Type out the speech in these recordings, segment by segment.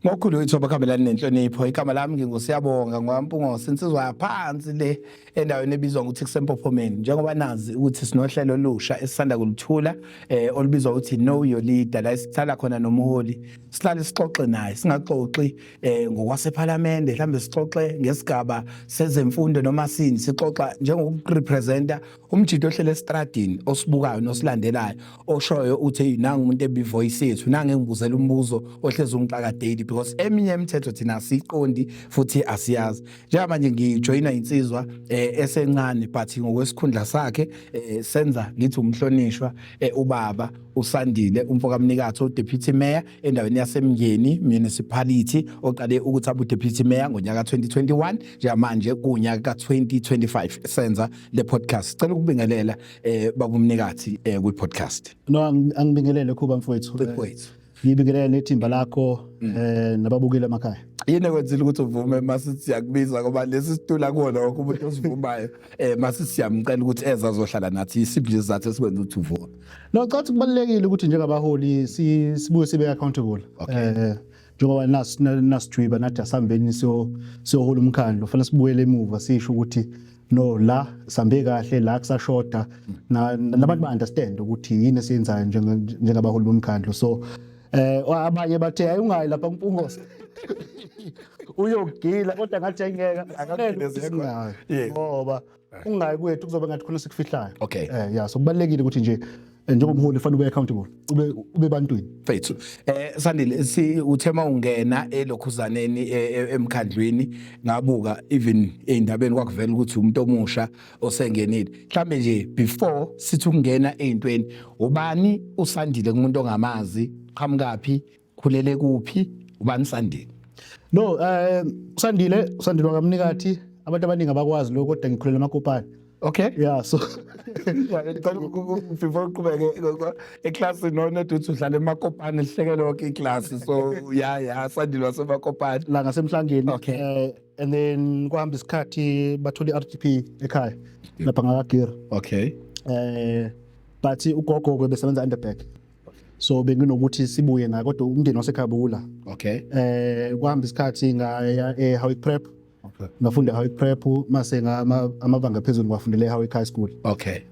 Ngokhulu ithoba kuhambelana nenhlonipho. Igama lami nginguSiyabonga ngwaMpungose, insizwa yaphansi le endaweni ebizwa ngokuthi kuseMpophomeni. Njengoba nazi ukuthi sinohlelo olusha esisanda kuluthula olubizwa ukuthi Know Your Leader, la esithala khona nomholi, sihlale sixoxe naye, singaxoxi ngokwasephalamende, mhlambe sixoxe ngesigaba sezemfundo noma sini, sixoxa njengokurepresenta umjito ohlele estradini osibukayo nosilandelayo, oshoyo uthi, "Hey, nangu umuntu ebi-voice yethu, nange ngibuzela umbuzo ohlezi ungixaka daily," because eminye imithetho thina asiyiqondi futhi asiyazi. Njengamanje ngijoyina insizwa esencane, but ngokwesikhundla sakhe senza ngithi umhlonishwa, ubaba uSandile umfokaMnikathi, deputy mayor endaweni yaseMngeni Municipality, oqale ukuthi abe deputy mayor ngonyaka 2021. Njengamanje kunyaka ka2025 senza le podcast. Cela ukubingelela, baba uMnikathi, kwi podcast. No, angibingelele Khuba mfowethu. Mfowethu. Ngibingelele nethimba lakho nababukeli emakhaya. Yini ekwenzile ukuthi uvume masithi siyakubiza, ngoba lesi situla kuwona wonke umuntu osivumayo masithi siyamcela ukuthi eze azohlala nathi? Isiphi nje isizathu esikwenza ukuthi uvume? No, cha, kubalulekile ukuthi njengabaholi sibuye sibe accountable. Njengoba nasijwiba nathi asihambeni siyohola umkhandlu, fanele sibuyele emuva sisho ukuthi no, la sambe kahle, la kusashoda, nabantu ba understand ukuthi yini esiyenzayo njengabaholi bomkhandlu. So abanye bathe, "Hayi, ungayi lapha kuMpungose, uyogila," kodwa ngathi ayingeke singayi ngoba ungayi kwethu kuzobe ngathi khona sikufihlayo. Yeah, so kubalulekile ukuthi nje njengomholi fanele ube accountable, ube ebantwini. Mfethu Sandile, si uthe mawungena elokhuzaneni emkhandlwini, ngabuka even ey'ndabeni kwakuvela ukuthi umuntu omusha osengenile. Mhlambe nje before sithi ukungena ey'ntweni, ubani uSandile kumuntu ongamazi? Qhamukaphi, khulele kuphi, ubani Sandile? No, uSandile, Usandile wakaMnikathi, abantu abaningi abakwazi lokho, kodwa ngikhulela eMakopane. Yeah, so Ngicela before uqhubeke, eklasini noned uthi uhlala eMakopane, lihleke lonke iklasi. So yeah, Sandile waseMakopane. La ngasemhlangeni. And then kwahamba isikhathi, bathola i-RDP ekhaya lapha ngakaGira. But ugogo ke besebenza Underberg, so benginokuthi sibuye ngayo, kodwa umndeni wasekhaya bula. Kwahamba isikhathi, ngaya eHowick Prep. Ngafunda eHowick Prep, mase ngama amabanga phezulu ngwafundela eHowick High School.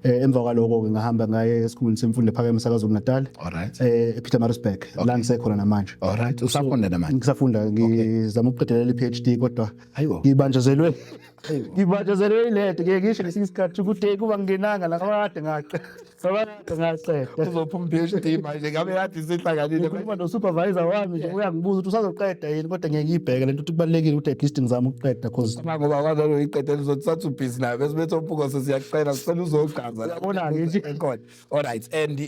Emva kwaloko ke ngahamba ngaye esikhungweni semfundo ephakeme sakaZulu Natal All right. ePietermaritzburg, la ngisekhona namanje. All right. Usafunda namanje? Ngisafunda, ngizama ukuqedelela i-PhD, kodwa Hayibo. ngibanjezelwe ilento. Ngeke ngisho ngesinye isikhathi ukuthi kuba ngingenanga la kade ngaqeda. Uzophuma PhD manje, ngabe kade sihlanganile. Ngikhuluma no-supervisor wami nje, uyangibuza ukuthi usazoqeda yini, kodwa ngeke ngiyibheke lento ukuthi kubalulekile ukuthi at least ngizame ukuqeda, 'cause Ngoba kwazalo uyiqedela, uzothi sathi ubhizi nayo bese bethi oMpungose siyacela, sicela uzochaza. Uyabona-ke nje. Ekhona. All right. And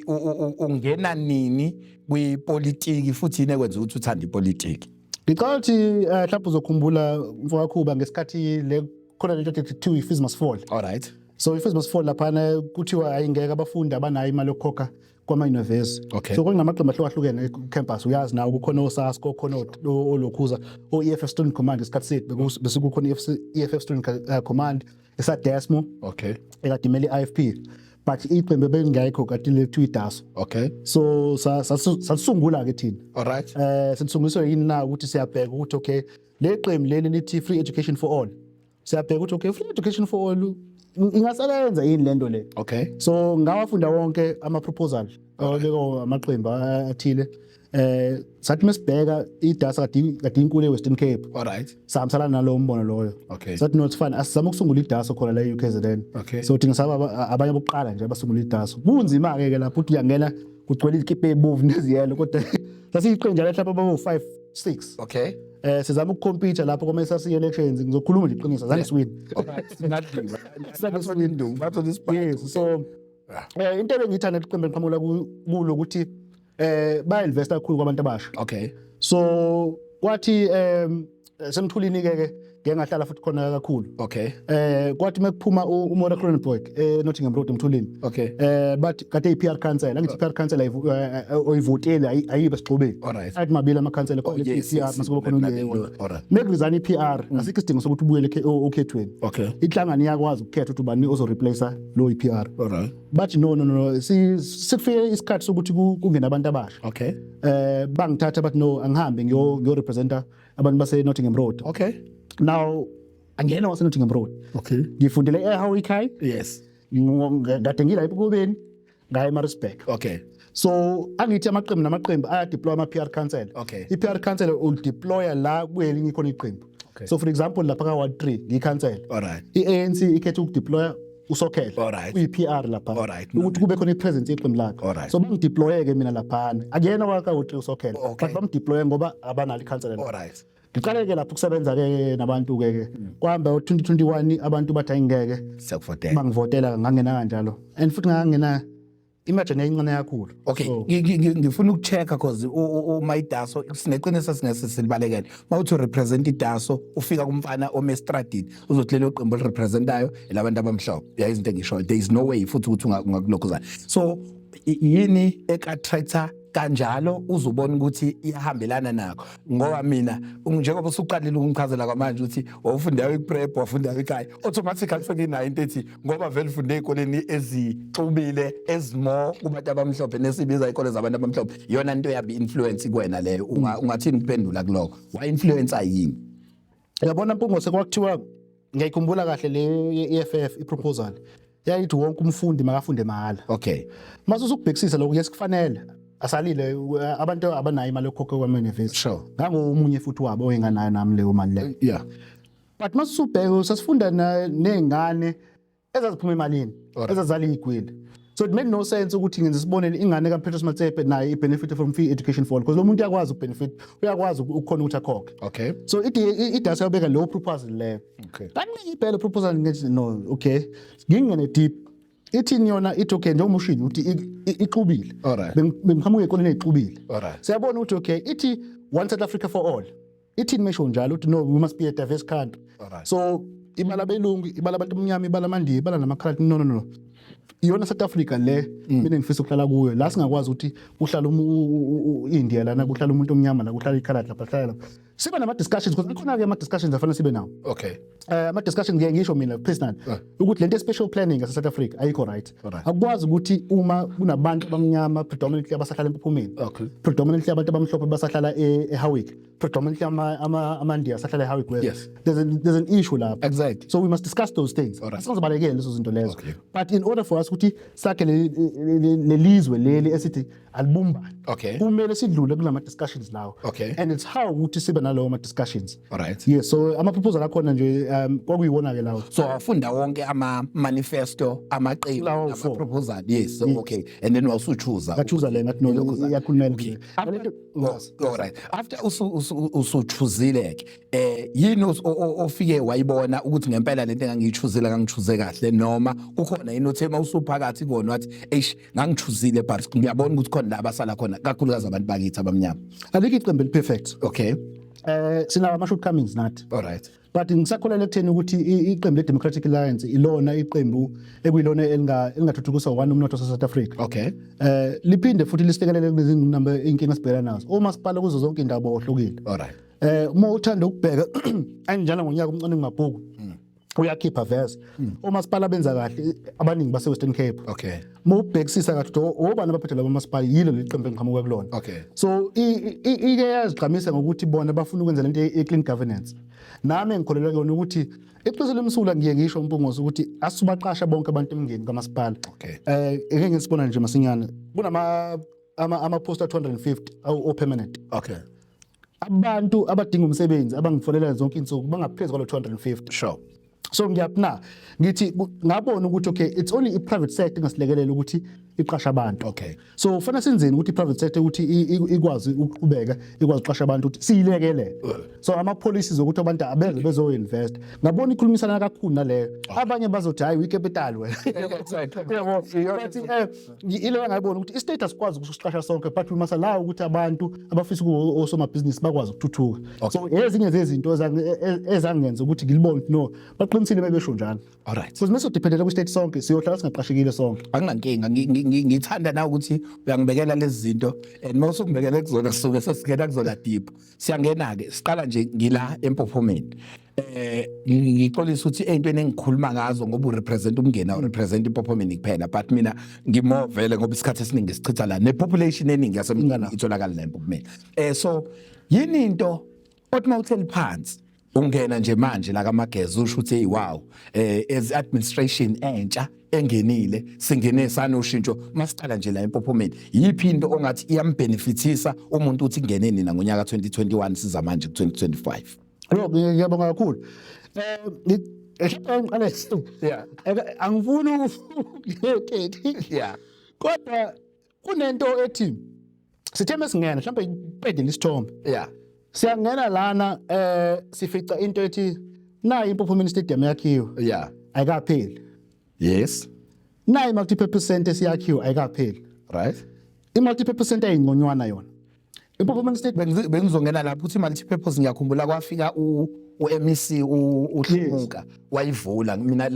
ungena nini kwipolitiki, futhi yini ekwenza ukuthi uthande ipolitiki? Ngicabanga ukuthi mhlawumbe uzokhumbula, mfowakhuba, ngesikhathi le khona lento ethi kuthiwa i-fees must fall. All right. So i-fees must fall laphana kuthiwa ayingeke, abafundi abanayo imali yokukhokha kwama-university. So kunamaqembu ahlukahlukene campus, uyazi nawe, kukhona oSASCO, kukhona olokhuza o-EFF Student Command. Isikhathi sethu bese kukhona i-EFF Student Command, eSADESMO ekade imele i-IFP, but iqembu belingekho kade lethiwa iDASO. So sasungula-ke thina. All right. Sinisunguliswe yini na ukuthi siyabheka ukuthi okay, le qembu leli lithi free education for all, siyabheka ukuthi okay, free education for all ingasebenza yini lento le? So ngawafunda wonke ama-proposal awabekwa amaqembu athile. Sathi mesibheka iDASA kade inkulu e-Western Cape, All right. sahambisana nalowo mbono loyo. Sathi no, it's fine, asizame ukusungula iDASO khona la e-UKZN. So thina saba abanye bokuqala nje abasungula iDASO. Kunzima-ke ke lapho ukuthi uyangena kugcwele izikipa ey'bovu neziyelo, kodwa sasiyiqembu njalo mhlawumbe abo 5 6. Sizama ukucompete lapho kwama SRC elections. Ngizokhuluma nje iqiniso, zange siwin. All right. Singadliwa. Zange Bathola induku, bathola isibhaxu. Yes, so into ebengiyithanda iqembu engiqhamula kulo ukuthi baya-invest kakhulu kwabantu abasha. So kwathi semthulini ke Ngeke ngahlala futhi khona kakhulu. Kwathi mekuphuma uMora Cronenberg eNottingham Road eMthulini. But kade i-PR council, angithi i-PR council oyivotele ayibe sixubeni. Athi mabili amakhansela khona i-PR mase kuba khona Mekuresign i-PR, asikho isidingo sokuthi ubuyele okhethweni. Inhlangano iyakwazi ukukhetha ukuthi ubani ozoreplace lo i-PR. Bathi no, no, no, sikufike isikhathi sokuthi kungene abantu abasha. Bangithatha, bathi no, angihambe ngiyo representa abantu base Nottingham Road. Now angena wase Nottingham Road. Ngifundele eHowick High. Kade ngila eBukubeni, ngaya eMaritzburg. So angithi amaqembu namaqembu aya-deploy ama-PR council. I-PR council ulideploya la kuyelinye khona iqembu. So for example, lapha ka Ward 3 ngiyikhansela. I-ANC ikhetha ukudeploya uSokhela. Uyi-PR lapha. Ukuthi kube khona i-presence yeqembu lakhe. So bangideploye ke mina laphana. Akuyena waka Ward 3 uSokhela. But bamdeploye ngoba abanalo ikhansela. Ngiqale ke lapho ukusebenza ke nabantu ke. Kwahamba u2021, abantu bathi ayingeke. Siyakuvotela. Bangivotela, ngangena kanjalo. And futhi ngangena imagine eyincane kakhulu. Okay, ngifuna ukuchecka because uma iDASO sineqiniso singese silibalekele. Mawuthi represent iDASO, ufika kumfana omestradini uzothi lelo qembu elirepresentayo elabantu abamhlophe. Ya, izinto engishoyo. There is no way futhi ukuthi ungakulokhuza. So yini eka-attractor kanjalo uzobona ukuthi iyahambelana nakho? Ngoba mina njengoba usuqalile ukungichazela kwamanje ukuthi wawufunda eprep, wafunda ekhaya, automatically senginayo into ethi ngoba vele ufunde ey'koleni ezixubile, ezimo kubantu abamhlophe, nesibiza iy'kole zabantu abamhlophe, iyona nto yabi influence kuwena leyo. Ungathini ukuphendula kulokho? Wa-influence yini? Yabona Mpungose, kwakuthiwa, ngiyayikhumbula kahle le ye-EFF, i-proposal yayithi wonke umfundi makafunde mahhala. Mase usukubhekisisa lokho, yes, kufanele asalile abantu abanayo imali yokukhokha kwama-university. Ngangomunye futhi wabo oyenganayo nami leyo mali leyo. But mase usubheka, sasifunda ney'ngane ezaziphuma emalini, ezazala iy'gwili. So it made no sense ukuthi, ngenza isibonelo, ingane kaPatrice Motsepe naye i-benefit from free education for all, because lo muntu uyakwazi ukubenefit, uyakwazi ukukhona ukuthi akhokhe. So iDASO yabeka leyo proposal leyo. Kanti ngiyibheke proposal, ngithi no, okay, ngingene deep, ithini yona? Ithi okay, njengoba ushilo ukuthi ixubile, bengiqhamuka ey'koleni ey'xubile. Siyabona ukuthi okay, ithi one South Africa for all. Ithini mesho njalo? Uthi no, we must be a diverse country. So ibala abelungu, ibala abantu abamnyama, ibala amandiya, ibala namakhaladi. No, no, no, iyona South Africa le mina ngifisa ukuhlala kuyo, la singakwazi ukuthi kuhlala India lana, kuhlala umuntu omnyama la, kuhlala ikhaladi lapha, kuhlala lapha. Siba nama discussions, because akhona ke ama discussions afanele sibe nawo. Ama discussions, ngeke ngisho mina personally ukuthi lento special planning yase South Africa ayikho right. Akukwazi ukuthi uma kunabantu abamnyama predominantly abasahlala eMpophomeni, predominantly abantu abamhlophe basahlala eHowick, predominantly amaNdiya asahlala eHowick West. There's an issue lapho. So we must discuss those things. Singazibalekeli lezo zinto lezo. But in order for us ukuthi sakhe lelizwe leli esithi alibumbane, kumele sidlule kulama discussions lawo. And it's how ukuthi sibe nalawo ma discussions. Yes, so ama proposal akhona nje kwakuyiwona ke lawo. So wafunda wonke ama manifesto amaqembu, Lawo four. Ama proposal, yes? So, okay, and then wasuchoose? Ngachuza le, ngathi no, iyakhulumela. Oh, all right, after usuchoosile ke, yini ofike wayibona ukuthi ngempela lento engangiyichoosile ngangichoose kahle, noma kukhona yini othe mawusuphakathi kona wathi, "Eish, ngangichoosile, but ngiyabona ukuthi khona la abasala khona, kakhulukazi abantu bakithi abamnyama"? Alikho iqembu eliperfect. Sinawo ama shortcomings nathi. But ngisakholelwa ekutheni ukuthi iqembu le-Democratic Alliance ilona iqembu ekuyilona elingathuthukisa one umnotho wase-South Africa. Liphinde futhi lisilekelele kulezi namba inkinga esibhekana nazo. Omasipala kuzo zonke indawo bohlukile. Uma uthanda ukubheka anjalo ngonyaka umncane ngabhuku uyakhipha verse. Omasipala benza kahle abaningi base Western Cape. Uma ubhekisisa kahle ukuthi obani abaphethe labo masipala, yilo leli qembu engiqhamuka kulona. So ike yazigqamisa ngokuthi bona bafuna ukwenza lento ye-clean governance. Nami ngikholelwa kuyona ukuthi iqiniso lemsula, ngiye ngisho uMpungosi ukuthi asubaqasha bonke abantu emngeni kamasipala. Eke ngisibona nje masinyane kunama ama post 250 o permanent. Abantu abadinga umsebenzi abangifonela zonke insuku bangaphezulu kwalo 250. So ngiyapna ngithi ngabona ukuthi okay, it's only i private sector engasilekelela ukuthi Iqasha abantu. So kufanele senzeni ukuthi i-private sector ukuthi ikwazi ukuqhubeka, ikwazi ukuqasha abantu, ukuthi siyilekelele? So ama-policies okuthi abantu abeze bezo-invest, ngabona ikhulumisana kakhulu naleyo. Abanye bazothi, "Hayi, uyi-capital wena," yabo, but ile engayibona ukuthi i-state asikwazi ukusiqasha sonke, but we must allow ukuthi abantu abafisa ukuba osomabhizinisi bakwazi ukuthuthuka. So ezinye zezinto ezangenza ukuthi ngilibone ukuthi no, baqinisile bebesho njalo. Because mase dependela kwi-state sonke, siyohlala singaqashekile sonke. Akunankinga. Ngithanda na ukuthi uyangibekela lezi zinto, and uma usungibekele kuzona, sisuke sesingena kuzona deep. Siyangena ke, siqala nje ngila eMpophomeni. Ngixolisa ukuthi ey'ntweni engikhuluma ngazo, ngoba urepresent uMngeni, urepresent iMpophomeni kuphela, but mina ngimo vele ngoba isikhathi esiningi sichitha la, ne-population eningi yaseMngeni itholakala la eMpophomeni. So yini into othi mawutheli phansi ungena nje manje la kaMageza, usho ukuthi, "Hey, wow, as administration entsha engenile, singene sanoshintsho"? Masiqala nje la eMpophomeni, yiphi into ongathi iyambenefitisa umuntu uthi ingene nina ngonyaka 2021, siza manje ku 2025? Lo, ngiyabonga kakhulu. Ngiqale. Angifuni ukukhethi. Kodwa kunento ethi sithe mesingena, mhlawumbe iqedile isithombe. Siyangena lana, sifica into ethi nayi iMpophomeni Stadium yakhiwe. Ayikapheli. Nayi multi-purpose center siyakhiwe, ayikapheli. I-multi-purpose center ayingconywana yona. IMpophomeni Stadium Bengizongena lapho ukuthi multi-purpose, ngiyakhumbula kwafika u-MEC uHlumuka wayivula. Mina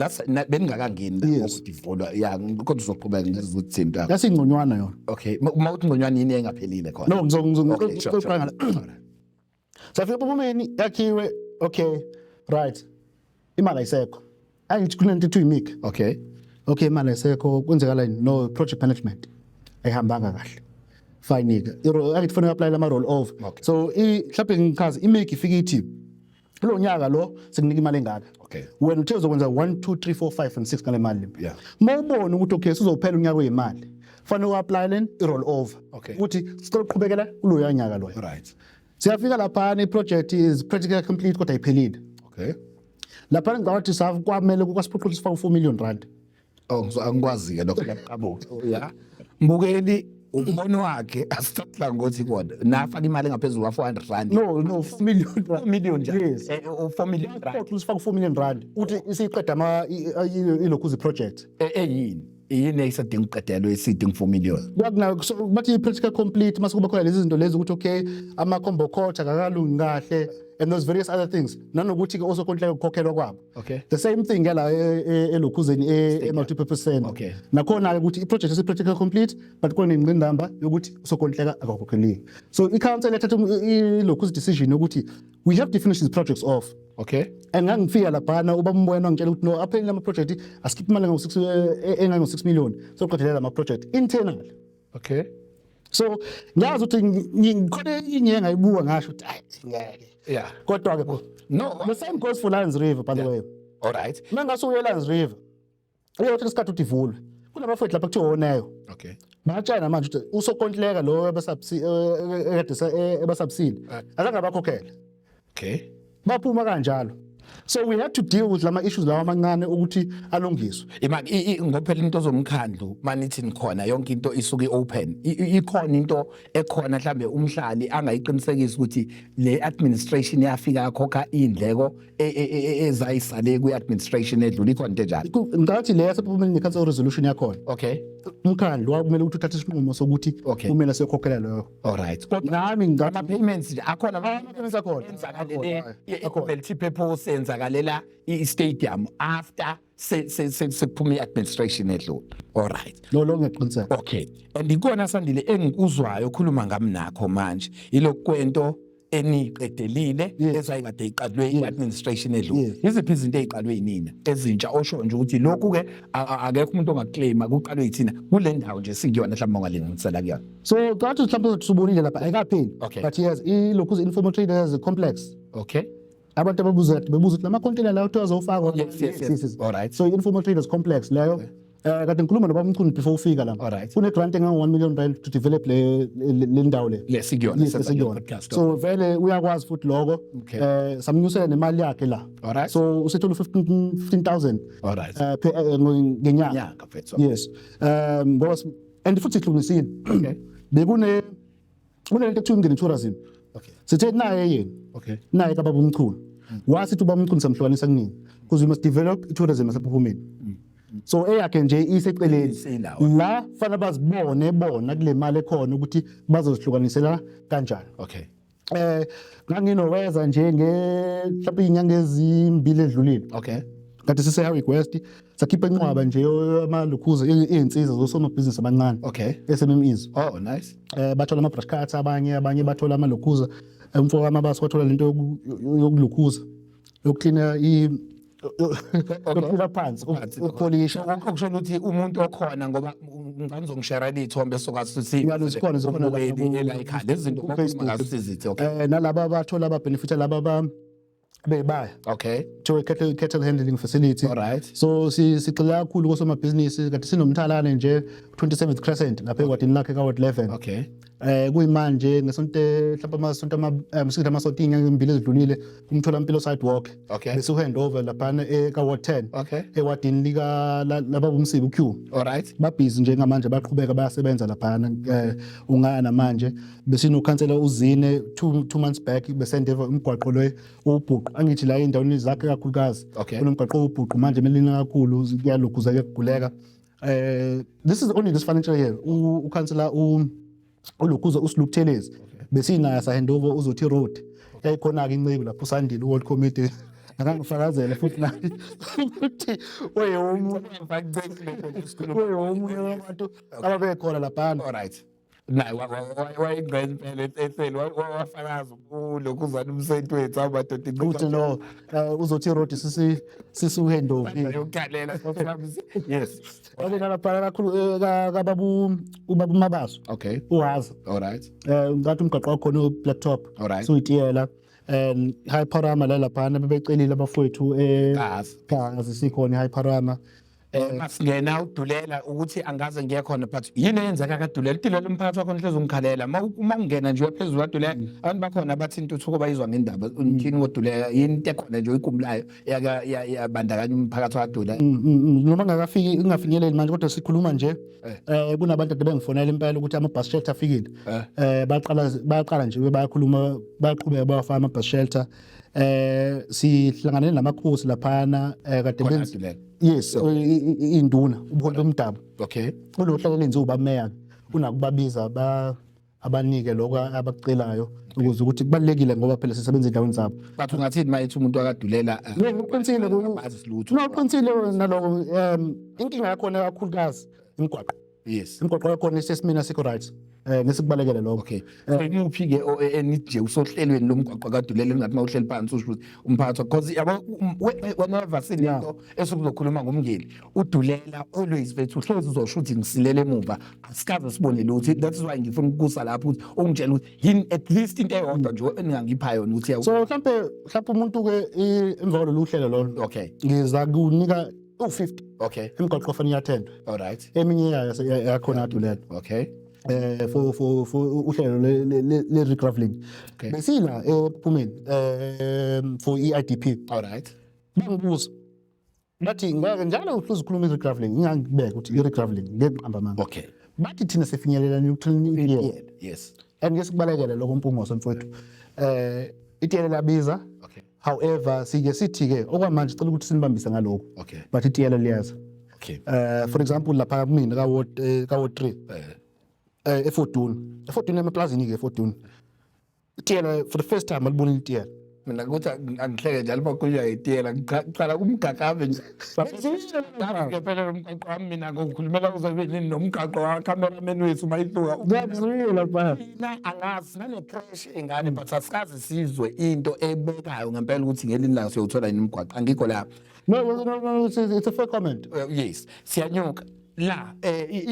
bengingakangeni la ukuthi ivulwa ya, kodwa uzoqhubeka ngizothinta. Yasingconywana yona. Okay, uma uthi ngconywana, yini engaphelile khona? No, ngizoqala ngala. Safika eMpophomeni, yakhiwe, okay, right. Imali ayisekho. Angithi kunento ethi uyimik. Okay, imali ayisekho, kwenzekala yini? No, project management ayihambanga kahle. Fine ke. Angithi kufanele apply ama roll over. So i mhlawumbe ngichaze, i-MEC ifika ithi kulo nyaka lo sikunika imali engaka. Wena uthe uzokwenza 1 2 3 4 5 and 6 ngale mali le. Uma ubona ukuthi okay, sizophela unyaka wemali, fanele u-apply len i-roll over. Ukuthi sicela ukuqhubekela kuloya nyaka loyo. Siyafika laphana, i-project is practically complete kodwa ayiphelile. Laphana ngicabanga ukuthi kwamele kwasiphoqa ukuthi sifake u-4 million rand. Oh, angikwazi ke lokho, ngiyaqabuka. Yeah. Mbukeli, umbono wakhe asithatha ngokuthi kona nafaka imali engaphezulu kwa 400 rand. No, 4 million rand. 4 million nje. Yes. 4 million rand. Phoqa ukuthi sifake u-4 million rand uthi isiqeda ama ilokhuzi project. Eyini? Yini eyisadinga ukuqedelwa esidinga 4 million? Kwakuna, so bathi i-practical complete, mase kuba khona lezi zinto lezi ukuthi okay, ama-combo court akakalungi kahle and those various other things, nanokuthi-ke osokontileka ukukhokhelwa kwabo. The same thing yala elokhuzeni, e-multipurpose center. Nakhona-ke ukuthi i-project isi-practical complete, but khona ingqinamba yokuthi usokontileka akakhokheliwe, so i-council yathatha ilokhuzi decision yokuthi we have to finish these projects off. And ngangifika laphana, ubaba uMbona wangitshela ukuthi no, aphelile ama-project, asikhiphe imali engango-6 million soqedelela ama-project internal. So ngiyazi ukuthi khona inye engayibuka, ngasho ukuthi hayi, ngeke. Kodwa-ke No. the same goes for Lions River, by the way. All right. Uma ngase uye Lions River, uyothatha isikhathi ukuthi ivulwe, kunabafowethu lapha kuthiwa oneyo. Bayatshela manje ukuthi usokontileka lo ekade ebasabisile azange abakhokhele. Baphuma kanjalo. So we had to deal with lama issues lawa amancane ukuthi alungiswe. Imali ngoba phela into zomkhandlu manithi nikhona, yonke into isuke open. Ikhona into ekhona mhlambe umhlali angayiqinisekisa ukuthi le administration yafika yakhokha indleko ezayisale kwi administration edlula? Ikhona into enjalo? Ngicathi le yaseMpophomeni ne-council resolution yakhona. Umkhandlu wakumele ukuthi uthathe isinqumo sokuthi kumele siyokhokhela leyo. All right. Kodwa nami ngingathi ama payments nje akhona? Ama-payments akhona. Enzakalele Akhona. i-multi-purpose enzakalela i-stadium after sekuphuma i-administration edlule. All right. Lo ngiyaqiniseka. Okay. And ikona, Sandile, engikuzwayo okhuluma ngami nakho manje, ilokhu kwento eniqedelile ezayikade iqalwe i-administration edlule. Yiziphi izinto eziqalwe yinina ezintsha osho nje ukuthi lokhu ke akekho umuntu ongaclaima kuqalwe yithina kule ndawo nje sikuyona, mhlawumbe ongalinganisela kuyona? So cathi mhlawumbe subonile lapha, ayikapheli. But yes, ilokhu informal traders complex. Abantu ababuza bebuza ukuthi lama container lawo kuthiwa azofakwa. Yes. All right. So i-informal traders complex leyo, kade ngikhuluma nobaba Mchunu before ufika la. Kune grant engango 1 million rand to develop le ndawo le. Lesikuyona. Yes, lesikuyona. Podcast. So vele uyakwazi futhi lokho. Samnyusela nemali yakhe la. So usethola 15 15000 All right. ngenyanga. Nyanga, mfethu. Yes. Ngoba And futhi ihlungisile. Bekune kunento ekuthiwa Umngeni Tourism. Sithe naye yena. Naye kababa uMchunu. Wasithi ubaba uMchunu samhlukanisa kunini, because we must develop tourism yaseMpophomeni. So eyakhe nje iseceleni. Isilawa. La fanele bazibone bona kule mali ekhona ukuthi bazozihlukanisela kanjani. Nganginoweza nje nge mhlawumbe inyanga ezimbili edlulile. Kade sise Howick West, sakhipha inqwaba nje amalukhuza iy'nsiza zosomabhizinisi abancane. SMMEs. Oh, nice. Bathola ama brush cuts, abanye bathola amalukhuza. Umfo wamabasi wathola lento yokulukhuza, yokuklina i yokuklina phansi, ukupolisha. Okusho ukuthi umuntu okhona, ngoba ngizongishare iy'thombe sokwazi ukuthi Njalo zikhona lapha la ekhaya lezi zinto ku-Facebook. Ngasizithe, okay. Nalaba abathola, ababenefita, laba ba bebaya to cattle handling facility. All right. So sigxila kakhulu kosomabhizinisi. Kade sinomthalane nje 27th Crescent lapha ewadini lakhe ka Ward 11. Kuyimanje ngesonto, mhlawumbe amasonto ama sithi amasonto, inyanga ezimbili ezidlulile, kumtholampilo sidewalk. Bese hand over laphana ka Ward 10. Ewadini lika lababa uMsibi uQ. All right. Babhizi njengamanje, baqhubeka bayasebenza laphana. Ungaya manje besinokhansela uzine 2 months back, besendeva umgwaqo lo ubhuqu, angithi la endaweni zakhe kakhulukazi. Kunomgwaqo ubhuqu manje melina kakhulu, kuyalokhuza, kuyaguleka. This is only this financial year. Ukhansela ulokhuza uSilukuthelezi besinayo, sa handover uzothi road yayikhona ke inceku lapho uSandile World Committee akangifakazele futhi naye ukuthi omunye wabantu ababekhona laphana. All right. Naye wayengqenye impela ehleli wafakaza ulokhuzana umsenti wethu amadoda. Ukuthi no, uzothi road sisi handover. Yokukhalela, yes. Ake nalaphana kakhulu, kababu ubaba uMabaso. Uhaza. All right. Ngathi umgaqo wakhona u-blacktop. All right. Suyitiyela High Parama la laphana bebecelile abafowethu Kazi. Kazi sikhona i-High Parama. Masingena uDulela ukuthi angaze ngiye khona, but yini eyenzeka kaDulela? UDulela umphakathi wakhona hlezi ungikhalela uma ungena nje phezulu kaDulela, abantu bakhona bathi intuthuko bayizwa ngendaba. Uthini ngoDulela? Yini into ekhona nje oyikhumbulayo yabandakanya umphakathi waDulela? Noma ngakafiki, ingafinyeleli manje, kodwa sikhuluma nje kunabantu ade bengifonela impela ukuthi ama-bus shelter afikile. Baqala nje bayakhuluma, bayaqhubeka bayafaka ama-bus shelter. Sihlangane namakhosi laphana kade Khona benza kaDulela? Yes, induna, ubuholi bomdabu. Kulo hlelo lenziwa ubameya kunakubabiza ba abanike lokho abakucelayo ukuze ukuthi kubalekile, ngoba phela sisebenza endaweni zabo. But ungathini mayethi umuntu akaDulela No, uqinisile. abazi lutho? No, uqinisile naloko. Inkinga yakhona kakhulukazi imigwaqo. Imigwaqo yakhona isesimeni asikho right. Ngesikubalekele lokho. Okay, so imuphi ke enithi nje usohlelweni lomgwaqo kaDulela, engathi mawuhleli phansi usho ukuthi umphakathi, because yabo whenever sinento esokuzokhuluma ngoMngeni, uDulela always bethu uhlezi uzosho ukuthi ngisilela emuva, asikaze sibone lutho. That is why ngifuna ukukusa lapho ukuthi ungitshele ukuthi yini at least into eyodwa nje eningangipha yona ukuthi So mhlambe umuntu ke emva kwalolu hlelo lolo ngiza kunika u50 imigwaqo ofanele iyathendwa. All right. Eminye yayo yakhona kaDulela. For uhlelo le regraveling. Besila ePhumeni for iIDP. All right. Bangibuza bathi ngeke njalo uhlezi ukhuluma i-regraveling, ngingangibeka ukuthi i-regraveling ngeke ngiqamba amanga. Bathi thina sifinyelela ekutholeni itiyela. And ngeke sikubalekele lokho, Mpungose mfowethu. Itiyela labiza. However, sike sithi ke okwamanje sicela ukuthi sinibambise ngalokho. But itiyela liyaza. For example, lapha kumina ka ward 3 eFortune. eFortune emaplazini ke eFortune. Itiyela for the first time alibona itiyela. Mina kuthi angihleke njalo bakhulunywa ngetiyela, ngiqala kumgaqame nje ngempela nomgaqo wami. Mina ngokukhulumela kuzobe nini nomgaqo wa-cameraman wethu mayihluka. Ngiyakuzwile lapha. Mina angazi nane-crash engane, but asikaze sizwe into ebekayo ngempela ukuthi ngelinye ilanga siyowuthola yini umgwaqo. Angikho lapho. No, it's a fair comment. Yes, siyanyuka la.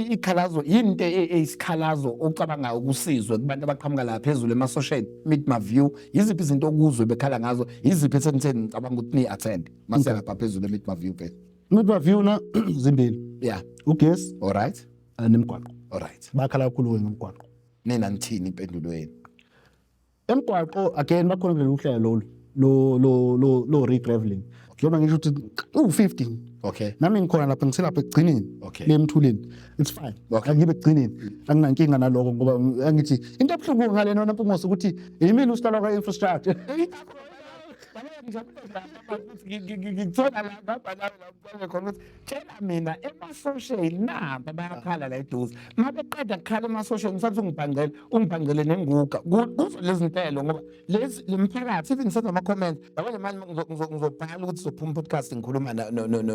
Ikhalazo yini, into eyisikhalazo ocabangayo ukusizwe kubantu abaqhamuka la phezulu emasosheni, Midmar View? Yiziphi izinto okuzwe bekhala ngazo? Yiziphi esenitheni ngicabanga ukuthi ni-attend mase lapha phezulu eMidmar View phela? Midmar View na zimbili. Ugesi All right. Nemigwaqo. All right. Bakhala kakhulu ngomgwaqo. Nina nithini impendulo yenu? Emgwaqo again bakhona kulolu hlelo lolu. Lo regraveling, njengoba ngisho ukuthi u-50, nami ngikhona lapha, ngiselapha ekugcineni lemthuleni, it's fine. Angibe ekugcineni, anginankinga naloko, ngoba angithi into ebuhlungu ngale nona, Mpungose, ukuthi yimina usihlalo ka-infrastructure. Ngikuthola la ngihamba nawe la kuqale khona ukuthi tshela mina ema-social namba bayakhala la eduze. Uma beqeda kukhala ema-social, ngisathi ungibhangqele, ungibhangqele nenguga kuzo lezi ntelo, ngoba lezi le mphakathi even ngisenza ama-comment yabo. Nje manje ngizobhala ukuthi sizophuma podcast, ngikhuluma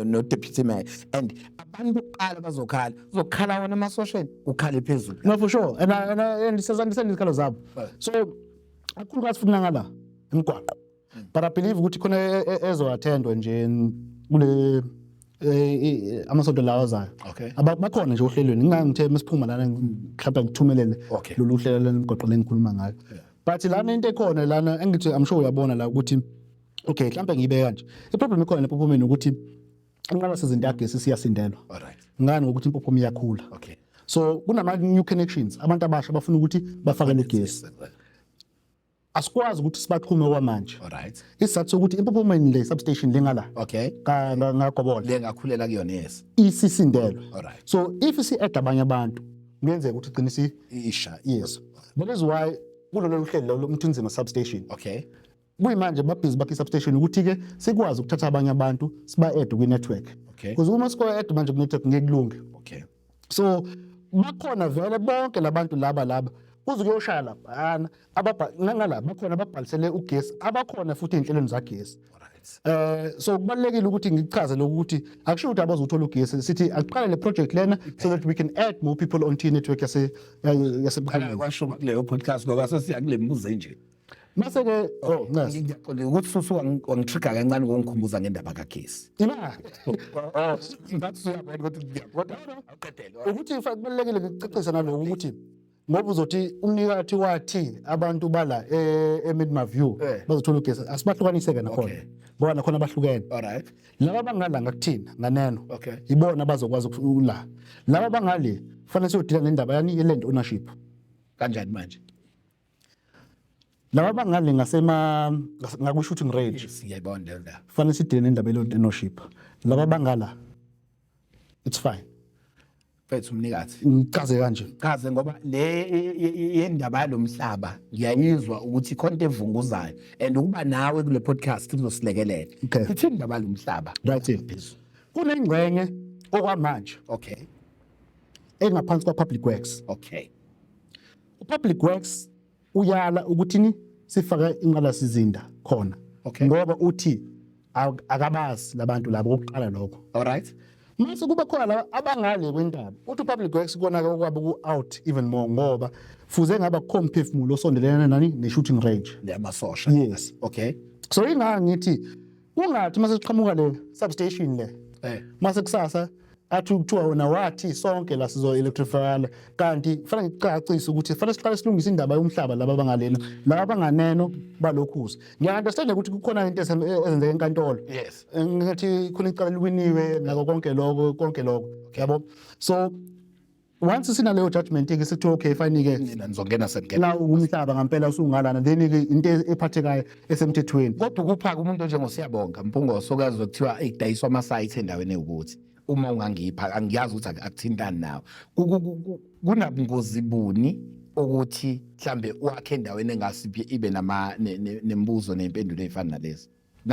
no-deputy mayor, and abantu bokuqala bazokhala, kuzokhala wona ema-social, kukhale phezulu. No, for sure, and siyazi-understand izikhalo zabo. So kakhulukazi futhi nangala imigwaqo, but I believe ukuthi khona ezo-attendwa nje kule amasonto lawa azayo. Bakhona nje ohlelweni, ngingangithe masiphuma lana mhlawumbe ngithumelele lolu hlelo lemigwaqo lengikhuluma ngayo. But lana into ekhona lana engithi, I'm sure uyabona la ukuthi okay, mhlawumbe ngiyibeka nje i-problem ikhona eMpophomeni ukuthi inqalasizinda yagesi siyasindelwa. Ngani? Ngokuthi iMpophoma iyakhula. So kunama new connections, abantu abasha bafuna ukuthi bafakele ugesi, asikwazi ukuthi sibaxhume kwamanje. Isizathu sokuthi eMpophomeni le substation lengala ngaGobola Le ngakhulela kuyona, yes. Isisindelwe. So if si-add abanye abantu, kuyenzeka ukuthi igcine si Isha. Yes, that is why kulolu hlelo lo Mthunzima substation, kuyimanje babhizi bakhe i-substation ukuthi-ke sikwazi ukuthatha abanye abantu siba-add kwi-network, because uma siko-add manje kwi-network ngeke kulunge. So bakhona vele bonke labantu laba kuze kuyoshaya laphana nangala bakhona ababhalisele ugesi, abakhona futhi ey'nhlelweni zagesi. So kubalulekile ukuthi ngichaze lokhu ukuthi akusho ukuthi abazothola ugesi, sithi akuqale le project lena so that we can add more people onto i-network yaseBukhanyeni. Kwasho kuleyo podcast ngoba sesiya kule mibuzo nje. Mase ke, oh, yes. Ngiyaxolisa ukuthi susuka wangi-trigger kancane ngokungikhumbuza ngendaba kagesi. Ina. Ngathi uyabona ukuthi ngiyabona. Awuqedele. Ukuthi in fact kubalulekile ngikucacisa nalokhu ukuthi ngoba uzothi umnikathi wathi abantu bala e-Midmar View bazothola ugesi, asibahlukanise-ke nakhona, ngoba nakhona bahlukene. Laba bangala ngakuthina nganeno, ibona abazokwazi la. Laba bangale kufanele siyodila nendaba yani ye-land ownership. Kanjani manje? Laba bangale ngasema ngaku-shooting range, Yes, ngiyayibona leyo ndaba. kufanele sidile nendaba ye-land ownership. Laba bangala, it's fine. Mfethu umnikathi. Ngichaze kanje. Chaze, ngoba le yendaba yalomhlaba ngiyayizwa ukuthi khona into evunguzayo, and ukuba nawe kule podcast kuzosilekelela. Ithini indaba yalomhlaba? Right, kunengxenye okwamanje engaphansi kwa-Public Works. U-Public Works uyala ukuthini sifake inqalasizinda khona, ngoba uthi akabazi labantu labo kokuqala lokho. Mase kuba khona laba abangale kwentaba, uthi u-Public Works kona okwabo ku-out even more, ngoba fuze ngaba kukho mphefumulo osondelene nani ne-shooting range. Leyamasosha. Yes. So ingaka ngithi kungathi mase siqhamuka le substation le, mase kusasa athi kuthiwa wena wathi sonke la sizo-electrifyana, kanti kufanele ngicacise ukuthi kufanele siqale silungise indaba yomhlaba. Laba abangalena, laba abanganeno balokhuza, ngiya-understand ukuthi kukhona into ezenzeka enkantolo. Ngathi khona icala liwiniwe nako konke lokho, konke lokho, yabo. So once sinaleyo judgment ke, sithi okay, fine ke. Nina nizongena sengena. La umhlaba ngampela usungalana, then ke into ephathekayo esemthethweni. Kodwa ukuphaka umuntu onjengoSiyabonga Mpungose okazi kuthiwa ekudayiswa ama-site endaweni ewukuthi uma ungangipha, angiyazi ukuthi akuthintani nawe. Kunabungozi buni ukuthi mhlambe wakhe endaweni engase ibe nama nemibuzo ney'mpendulo ey'fana nalezi?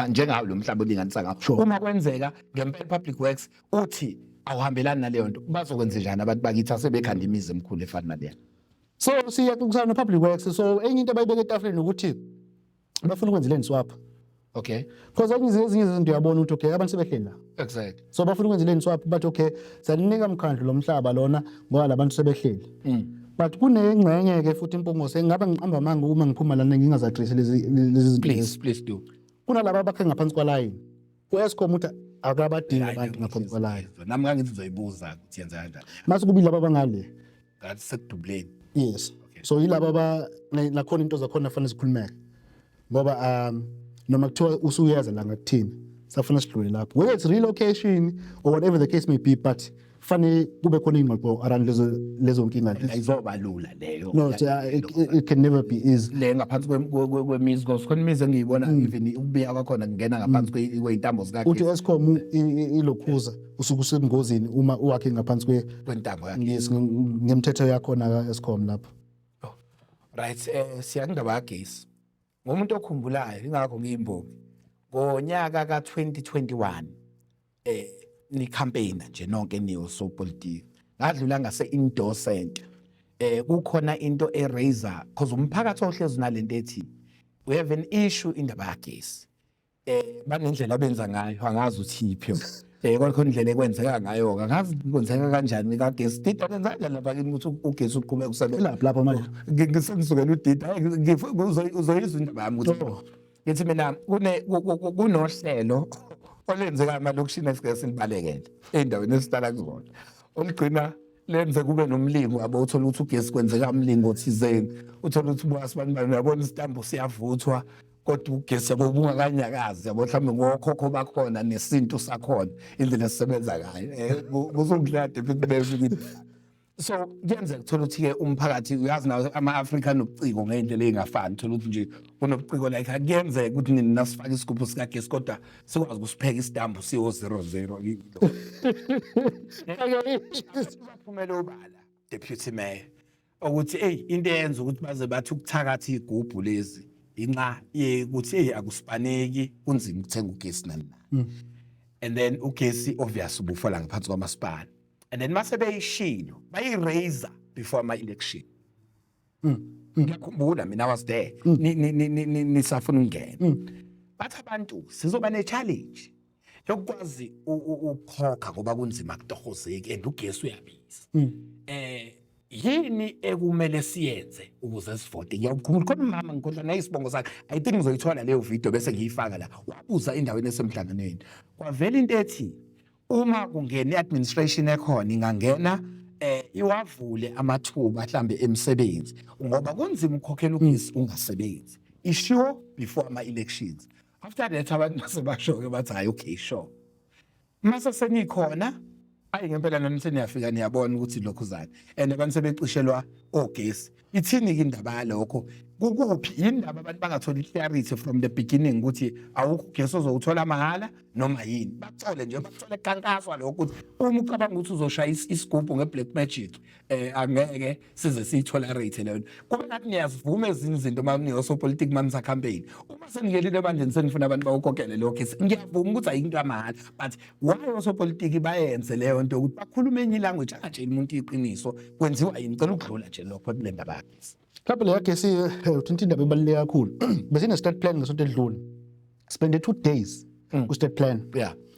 Njengawo lo mhlaba olinganisa ngawo. Uma kwenzeka ngempela Public Works uthi awuhambelani naleyo nto, bazokwenza njani abantu bakithi asebekhanda imizi emikhulu efana naleya? So siyaxoxisana no-Public Works. So enye into abayibeka etafuleni ukuthi bafuna ukwenza i-land swap, because ezinye izinto uyabona ukuthi okay, abantu sebehleli la. So bafuna ukwenza i-land swap, bathi okay, siyalinika mkhandlu lo mhlaba lona ngoba labantu sebehleli. But kunengxenye-ke futhi, Mpungose, ngabe ngiqamba amanga uma ngiphuma lana ngingazi-address lezi zinto lezi. Please, please do. Kunalaba abakhe ngaphansi kwalayini, u-Eskom uthi akabadingi abantu ngaphansi kwalayini. Nami ngangithi ngizoyibuza ukuthi yenza kanjani. Mase kubi laba abangale. Ngathi sekudubuleni. Yes. So yilaba aba nakhona into zakhona fanele zikhulumeke, ngoba noma kuthiwa usuyeza la ngakuthina, safuna sidlule lapho, whether it's relocation or whatever the case may be, but Fanele kube khona ingxoxo around lezo nkinga lezo. Ayizoba lula leyo. No, it can never be easy. Le ngaphansi kwemizi, because khona imizi engiyibona even ukubiya kwakhona kungena ngaphansi kwey'ntambo Uthi zikagesi. Eskom ilokhuza usuke usengozini uma uwakhe ngaphansi kwentambo yakhe. Yes, ngemthetho yakhona ka-Eskom lapho. Right, siya kundaba kagesi. Ngomuntu okhumbulayo, ingakho ngiyimbongi. Ngonyaka ka-2021 ni-campaign nje nonke niyosopolitiki. Ngadlula ngase indoor center. Kukhona into e-raise-a because umphakathi ohlezi nalento ethi we have an issue, indaba kagesi. Banendlela abenza ngayo, angazi uthi yiphi yona. Kodwa khona indlela ekwenzeka ngayo, angazi kwenzeka kanjani kagesi. Dida, kwenza kanjani lapha kini ukuthi ugesi uqhubeke usebenza? Lapha lapha manje. Ngisengizukela udida, hayi, uzoyizwa indaba yami ukuthi Oh. ngithi mina kunohlelo olwenzeka emalokishini esike silibalekele ey'ndaweni esihlala kuzona, olugcina lenze kube nomlingo, yabo. Uthole ukuthi ugesi kwenzeka umlingo thizeni, uthole ukuthi buwasibani bani, uyabona, isitambu siyavuthwa kodwa ugesi, yabo, bungakanyakazi, yabo, mhlawumbe ngokhokho bakhona nesintu sakhona, indlela esisebenza ngayo. Kuzongidlula deputy mayor. So kuyenzeka uthola ukuthi-ke umphakathi, uyazi nawo ama-Afrika anobuciko ngey'ndlela ey'ngafani, uthola ukuthi nje unobuciko, like akuyenzeka ukuthi nina nasifake isigubhu sikagesi kodwa sikwazi ukusipheka isitambu siwo-zero zero. Baphumele obala, deputy mayor, ukuthi eyi, into eyenza ukuthi baze bathi ukuthakatha iy'gubhu lezi inxa yokuthi eyi, akusipaneki, kunzima ukuthenga ugesi, nani nani, and then ugesi obvious ubufola ngaphansi kwamasipala, and then mase beyishilo bayi-raise before ama-election. Ngiyakhumbula mina, I was there. Nisafuna ukungena, bathi abantu sizoba ne-challenge yokukwazi ukukhokha ngoba kunzima, kutohozeki and ugesi uyabiza. Yini ekumele siyenze ukuze sivote? Ngiyakhumbula khona umama, ngikhohlwa nayisibongo sakhe, I think ngizoyithola leyo video bese ngiyifaka la, wabuza endaweni esemhlanganweni, kwavela into ethi uma kungena i-administration ekhona ingangena iwavule amathuba mhlambe emisebenzi ngoba kunzima ukukhokhela ugesi ungasebenzi. Ishiwo before ama-elections. After that abantu base basho-ke bathi hayi, okay, sure, mase senikhona, ayi ngempela nani seniyafika niyabona ukuthi lokhu zani and abantu sebecishelwa ogesi. Ithini-ke indaba yalokho? Kukuphi yindaba abantu bangatholi i-clarity from the beginning ukuthi awukho ugesi ozowuthola mahhala noma yini? Bakuthole nje, bakuthole kukankaswa lokho ukuthi uma ucabanga ukuthi uzoshaya isigubhu nge-black magic, angeke size siyi-tolerate leyo nto. Kube ngathi niyazivuma ezinye izinto uma niyosopolitiki, uma nisa-campaign, uma senikelile ebandleni senifuna abantu bawukhokhele leyo gesi. Ngiyavuma ukuthi ayikho into yamahhala, but why osopolitiki bayenze leyo nto ukuthi bakhulume enye i-language, angatsheli umuntu iqiniso? Kwenziwa yini? Ngicela ukudlula nje lokho kule ndaba yagesi. Mhlawumbe le yagesi uthinta indaba ebaluleke kakhulu. Besine-strat plan ngesonto edlule. Spende 2 days ku-strat plan.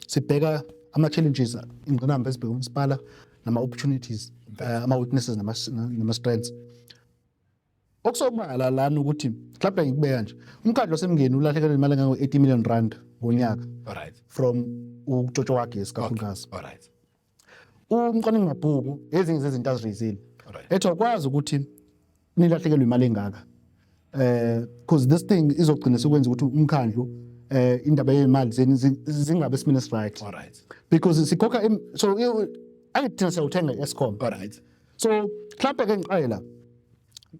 Sibheka ama-challenges, ingqinamba ezibheka umasipala nama-opportunities, ama-weaknesses nama-strengths. Okusobala lana ukuthi mhlawumbe ngikubeka nje, umkhandlu waseMngeni ulahlekelwe imali engango-80 million rand ngonyaka from ukutshotshwa kwagesi kakhulukazi. Umcwaningi mabhuku ezinye zezinto azi-raise-ile ethi awukwazi ukuthi nilahlekelwe imali engaka because this thing izogcina sekwenza ukuthi umkhandlu indaba yemali zeni zingabe esimeni right because sikhokha so angithi thina siyawuthenga i-Eskom. So mhlawumbe ke ngiqale la,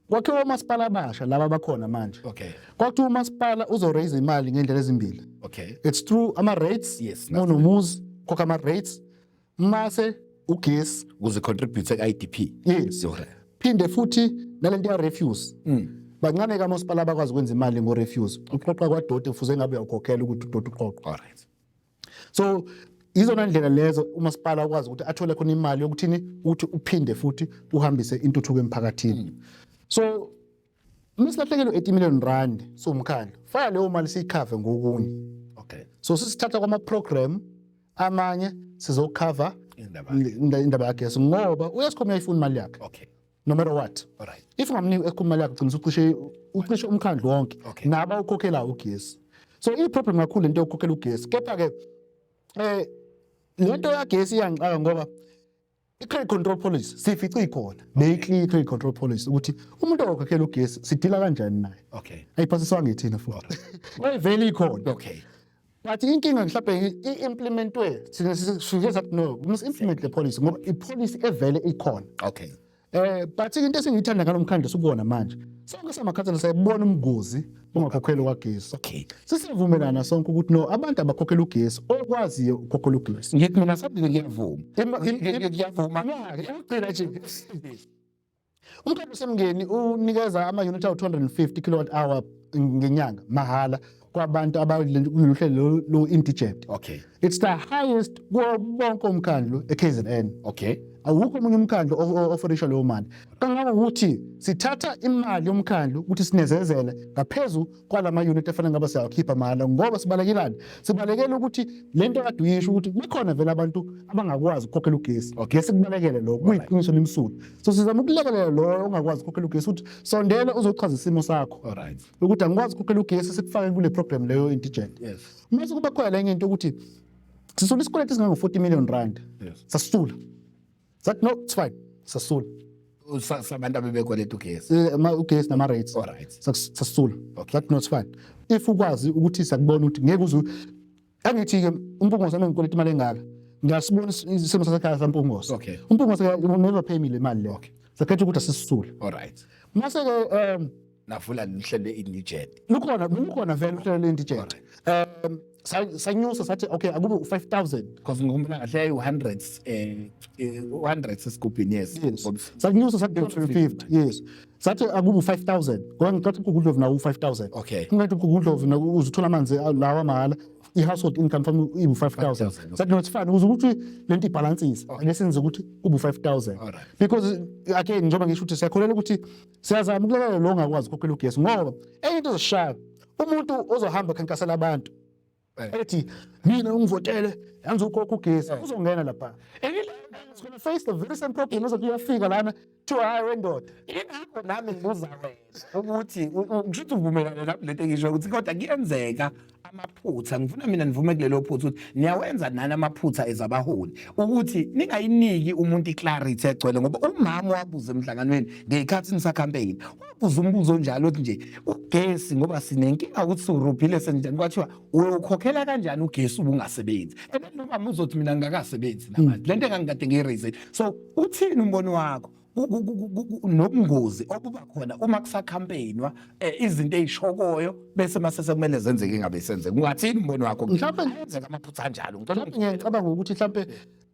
kwakhiwa omasipala abasha laba abakhona manje. Kwakuthiwa umasipala uzo-raise imali ngendlela ezimbili. It's through ama-rates. Unomuzi khokha ama-rates mase ugesi ukuze contribute ku-IDP. Yes. Phinde futhi nalento ya-refuse. Bancane kamasipala abakwazi ukwenza imali ngo-refuse, uqoqa kwadoti, kufuze ngabe uyawukhokhela ukuthi udoti uqoqwe. So izona ndlela lezo umasipala ukwazi ukuthi athole khona imali yokuthini, ukuthi uphinde futhi uhambise intuthuko emphakathini. So misilahlekelwe 80 million rand siwumkhandlu, faka leyo mali siyi-cover ngokunye. So sisithatha kwama-program amanye sizo-cover indaba indaba yagesi ngoba u-Eskom uyayifuna imali yakhe no matter what. If ungamniki u-Eskom imali yakhe, ugcina ucishe umkhandlu wonke naba ukhokhela ugesi. So i-problem kakhulu lento yokukhokhela ugesi. Kepha-ke lento yagesi iyangixaka ngoba i-credit control policy siyifice ikhona, beyi-clear i-credit control policy ukuthi umuntu okhokhela ugesi sidila kanjani naye. Ayiphasiswanga ithina futhi, wayivele ikhona. But inkinga mhlawumbe i-implementwe, thina sifike sathi no, we must implement le policy ngoba i-policy evele ikhona. But into esengiyithanda ngalo mkhandlu esikuwona manje, sonke samakhansela sayibona umgozi ongakhokhelwa kwagesi. Sesivumelana sonke ukuthi no, abantu abakhokhela ugesi, okwaziyo ukukhokhela ugesi. Ngithi mina sathi ngiyavuma. Ngiyavuma. Yeah, ugcina nje. Umkhandlu waseMngeni unikeza ama-unit awu-250 kilowatt hour ngenyanga mahhala kwabantu abakulolu hlelo lo-indigent. It's the highest kuwo bonke umkhandlu e-KZN. Awukho omunye umkhandlu oforisha leyo mali. Kangangokuthi sithatha imali yomkhandlu ukuthi sinezezele ngaphezu kwalama unit efanele ngabe siyawakhipha mahhala, ngoba sibalekelani? Sibalekela ukuthi lento kade uyisho ukuthi kukhona vele abantu abangakwazi ukukhokhela ugesi. Ngeke sikubalekele lokho, kuyiqiniso limsulwa. So sizama ukulekelela lo ongakwazi ukukhokhela ugesi ukuthi sondela uzochaza isimo sakho. Ukuthi angikwazi ukukhokhela ugesi, sikufake kule program leyo indigent. Mase kuba khona lenye into ukuthi sisula isikweletu esingango 40 million rand. Sasula. Sathi no, it's fine. Sasula. Sabantu abebekweleta ugesi. Ugesi nama rates. Sasula. Sathi no, it's fine. If ukwazi ukuthi sakubona ukuthi ngeke uze angithi ke uMpungose angikweleta imali engaka. Ngiyasibona isimo sasekhaya saMpungose. uMpungose will never pay me le mali le. Sakhetha ukuthi asisule. Mase ke navula nihlelo le-indigent. Lukhona vele uhlelo le-indigent. Sanyusa sathi okay akube u-5000. Because ngikhumbula kahle yayi hundreds, hundreds esigubhini, yes. Yes. Sanyusa sathi 250, yes. Sathi akube u-5000 ngoba ngicatha uMgungundlovu nawo u-5000. Ungathi uMgungundlovu nawo uzothola amanzi lawa mahhala, i-household income fami ibu-5000. Sathi no, it's fine ukuze ukuthi lento ibhalansise. Ake senze ukuthi kube u-5000. Because again njengoba ngisho ukuthi siyakholelwa ukuthi siyazama ukulekelela lo ongakwazi ukukhokhela ugesi, ngoba enye into ezosishaya umuntu ozohamba ekhankasela abantu ethi mina ungivotele yanze ukhokha ugesi, uzongena lapha. It's gonna face the very same problem, ozothi uyafika lana kuthiwa hayi wendoda. Ingakho nami ngibuza wena ukuthi ngisho ukuthi uvumelane nami lento engisho ukuthi kodwa kuyenzeka amaphutha. Ngifuna mina nivume kulelo phutha ukuthi niyawenza nani amaphutha ezabaholi, ukuthi ningayiniki umuntu i-clarity egcwele, ngoba umama wabuza emhlanganweni ngey'khathi nisa-campaign, wabuza umbuzo onjalo ukuthi nje ugesi ngoba sinenkinga ukuthi siwurubhile senjani, kwathiwa uyowukhokhela kanjani ugesi ubungasebenzi, and then nomama uzothi mina ngingakasebenzi namanje lento engangikade ngiyi-raise. So uthini umbono wakho nobungozi obuba khona uma kusa-campaignwa, izinto ey'shokoyo bese mase sekumele zenzeke ingabe senzeke? Ungathini umbono wakho? Ayenzeka amaphutha anjalo? Ngicela. Mhlawumbe ngiyacabanga ukuthi mhlawumbe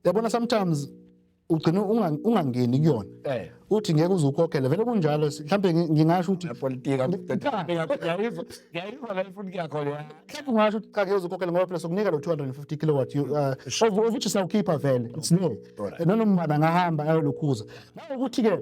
yabona sometimes ugcina ungangeni kuyona, uthi ngeke uze ukhokhele vele kunjalo. Mhlawumbe ngingasho ukuthi Politika, ngiyayizwa, ngiyayizwa la ifuna ukuya khona. Mhlawumbe ungasho ukuthi cha, ngeke uze ukhokhele ngoba phela sokunika lo 250 kilowatt, of which siyawukhipha vele, it's there. Noma ubani angahamba ayolokhuza ukuthi-ke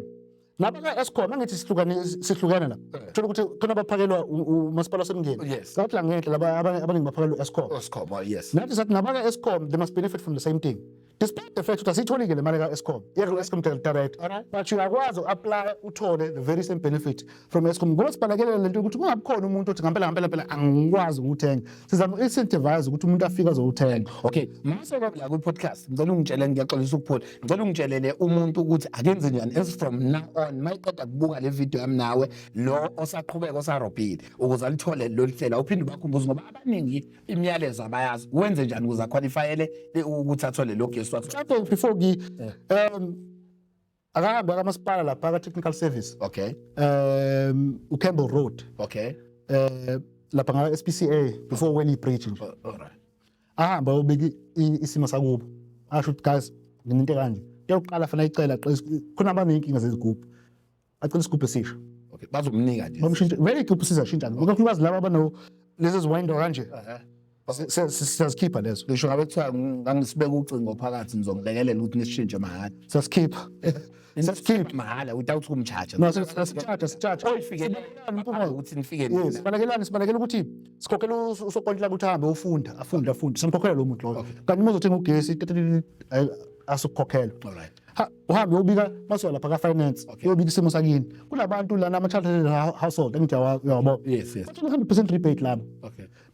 nabaka-Eskom, angithi sihlukene la, thola ukuthi khona abaphakelwa umasipala waseMngeni. Ngathi la ngenhla laba abaningi baphakelwa u-Eskom. Eskom, oh, yes. Nathi sathi nabaka-Eskom, they must benefit from the same thing despite the fact ukuthi asiyitholi-ke le mali ka-Eskom, iya ku-Eskom direct, but uyakwazi u-apply uthole the very same benefit from Eskom, ngoba sibalekelela lento yokuthi kungabi khona umuntu othi ngampela ngampela phela angikwazi ukuthenga. Sizama u-incentivize ukuthi umuntu afike azowuthenga. Okay, mase la kwi-podcast ngicela ungitshele, ngiyaxolisa ukuphula, ngicela ungitshelele umuntu ukuthi akenze njani as from now on mayiqeda kubuka le video yami nawe, lo osaqhubeka osarobhile, ukuze alithole lolu hlelo. Uphinde ubakhumbuze ngoba abaningi imiyalezo abayazi, wenze njani ukuze a-qualifyele ukuthi athole lo gesi wakhe? Mhlawumbe before akahambe kamasipala lapha ka-technical service, uCampbell Road, lapha nga SPCA before Welly Bridge nje. Ahambe ayobika isimo sakubo, asho ukuthi guys, nginento kanje. Into yokuqala fanele ayicela, khona abaney'nkinga zezigubhu, acela isigubhu esisha. Okay, bazomnika nje? Bamshintshe vele igubhu, sizashintsha kakhulukazi laba abano lezi eziwayinda kanje. Siyazikhipha lezo. Ngisho ngabe kuthiwa ngangisibeka ucingo phakathi, nizongilekelela ukuthi nisishintshe mahhala? Siyasikhipha, siyazikhipha. Mahhala without ukum-charge? No, siyasi-charge, si-charge. Oyifikele ukuthi nifike nina. Sibalekelani? Sibalekela ukuthi sikhokhela usokontilaka ukuthi ahambe ufunda, afunde, afunde, simkhokhela lo muntu loyo, kanti uma uzothenga ugesi asukukhokhela. Ha, uhambe uyobika masuka lapha ka-finance, uyobika isimo sakini. Kunabantu lana ama-chartered household, engithi uyawabona. Yes. Bathola 100% rebate labo.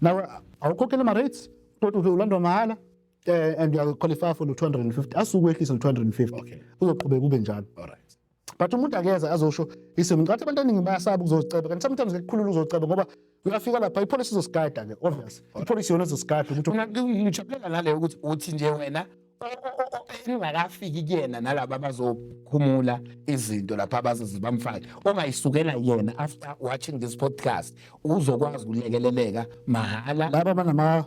Nawe awukhokhela ama-rates kodwa ulandwa mahhala, and you qualify for lo 250, asukwehlisa lo 250. Uzoqhubeka ube njalo. But umuntu akeza azosho isimo. Ngicathi abantu abaningi bayasaba ukuzoceba, kanti sometimes kukhulula uzoceba ngoba Uyafika lapha, ipolisi izosigada ke, obvious, ipolisi yona izosigada ukuthi Mina ngijabulela naleyo ukuthi uthi nje wena engakafiki kuyena nalaba abazokhumula izinto lapha abazoze bamfake, ongayisukela yena after watching this podcast uzokwazi ukulekeleleka mahhala. Laba abanama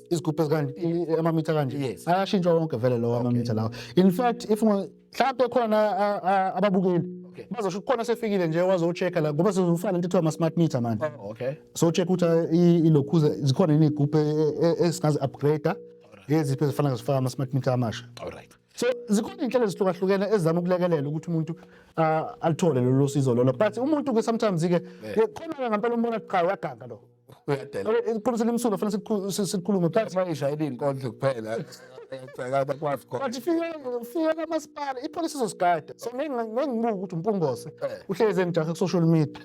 izigubhu ezikanje, amamitha kanje. Ayashintshwa wonke vele lawo amamitha lawo. In fact, if mhlawumbe khona ababukeli bazosho ukuthi khona sefikile nje wazo-check-a la, ngoba sizofaka lento ethiwa ama-smart meter manje. Oh, okay. So check ukuthi ilokhuze zikhona yini iy'gubhu esingazi-upgrade, eziphi ezifana zifaka ama-smart meter amasha. All right. So zikhona iy'nhlelo ezihlukahlukene ezizama ukulekelela ukuthi umuntu alithole lolo sizo lolo, but umuntu-ke sometimes-ke khona-ke ngampela umbona cha, uyaganga lo. Uyadela. Iqiniso limsulwa, fanele sikhulume, but Mayishayela iy'nkondlo kuphela abakwazi khona. But fika kamasipala, ipolisi izosigada, so ngeke ngibuke ukuthi uMpungose uhlezi engijahe ku-social media,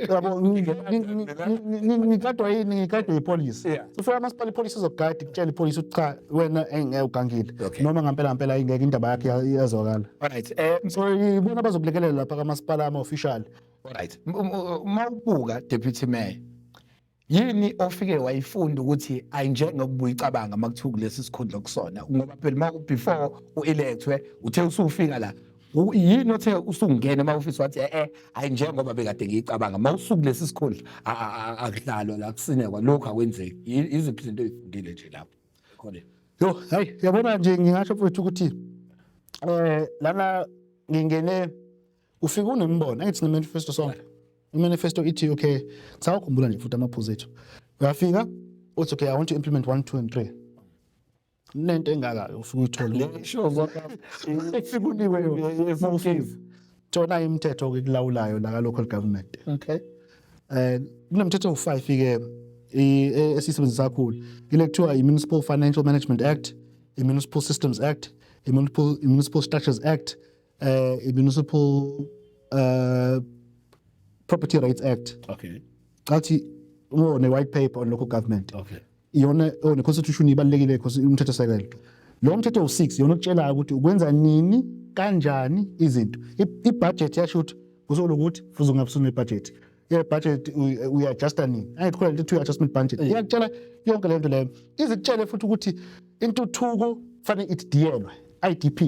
yabo, ngigadwa yini? Ngigadwa yipolisi. So fika kamasipala, ipolisi izokugada, ikutshela ipolisi ukuthi cha, wena engeke, ugangile, noma ngampela ngampela ingeke indaba yakhe iyazwakala. All right. So ibona bazokulekelela lapha kamasipala, ama-official. All right. Uma ubuka, Deputy Mayor, yini ofike wayifunda ukuthi ayinjengokubuya icabanga makuthiwa kulesi sikhundla kusona? Ngoba phela ma before u-electwe, uthe usufika la, yini othe usungena ema-ofisi wathi ayinjengoba bekade ngiyicabanga, ma usuku lesi sikhundla akudlalwa la, kusinekwa, lokhu akwenzeki? Iziphi izinto oyifundile nje lapho khona? Yo, hayi, yabona nje, ngingasho mfowethu ukuthi lana ngingene, ufika unembono, angithi sine-manifesto sonke. I-manifesto ithi, okay, sawukhumbula nje futhi amaphuzu ethu. Uyafika uthi, "Okay, I want to implement 1, 2 and 3." Nento engaka ufika uyithole. Efika unikwe yona. Mawufika. Tona imithetho ke kulawulayo la ka local government. Kunemithetho u5 ke esiyisebenzisa kakhulu. Ile kuthiwa i-Municipal Financial Management Act, i-Municipal Systems Act, i-Municipal Structures Act, i-Municipal Property Rights Act. Athi oh, ne-white paper on local government. Iyona, oh, ne-constitution ibalulekile because umthetho sekelo. Lo mthetho u6 iyona okutshelayo ukuthi ukwenza nini, kanjani izinto. I-budget yasho ukuthi uzolokuthi fuze ungabe usune-budget. Ye-budget uyi-adjusta nini? Angithi khona lento ethi adjustment budget. Iyakutshela yonke lento leyo. Izikutshele futhi ukuthi intuthuko kufanele ididiyelwe, IDP.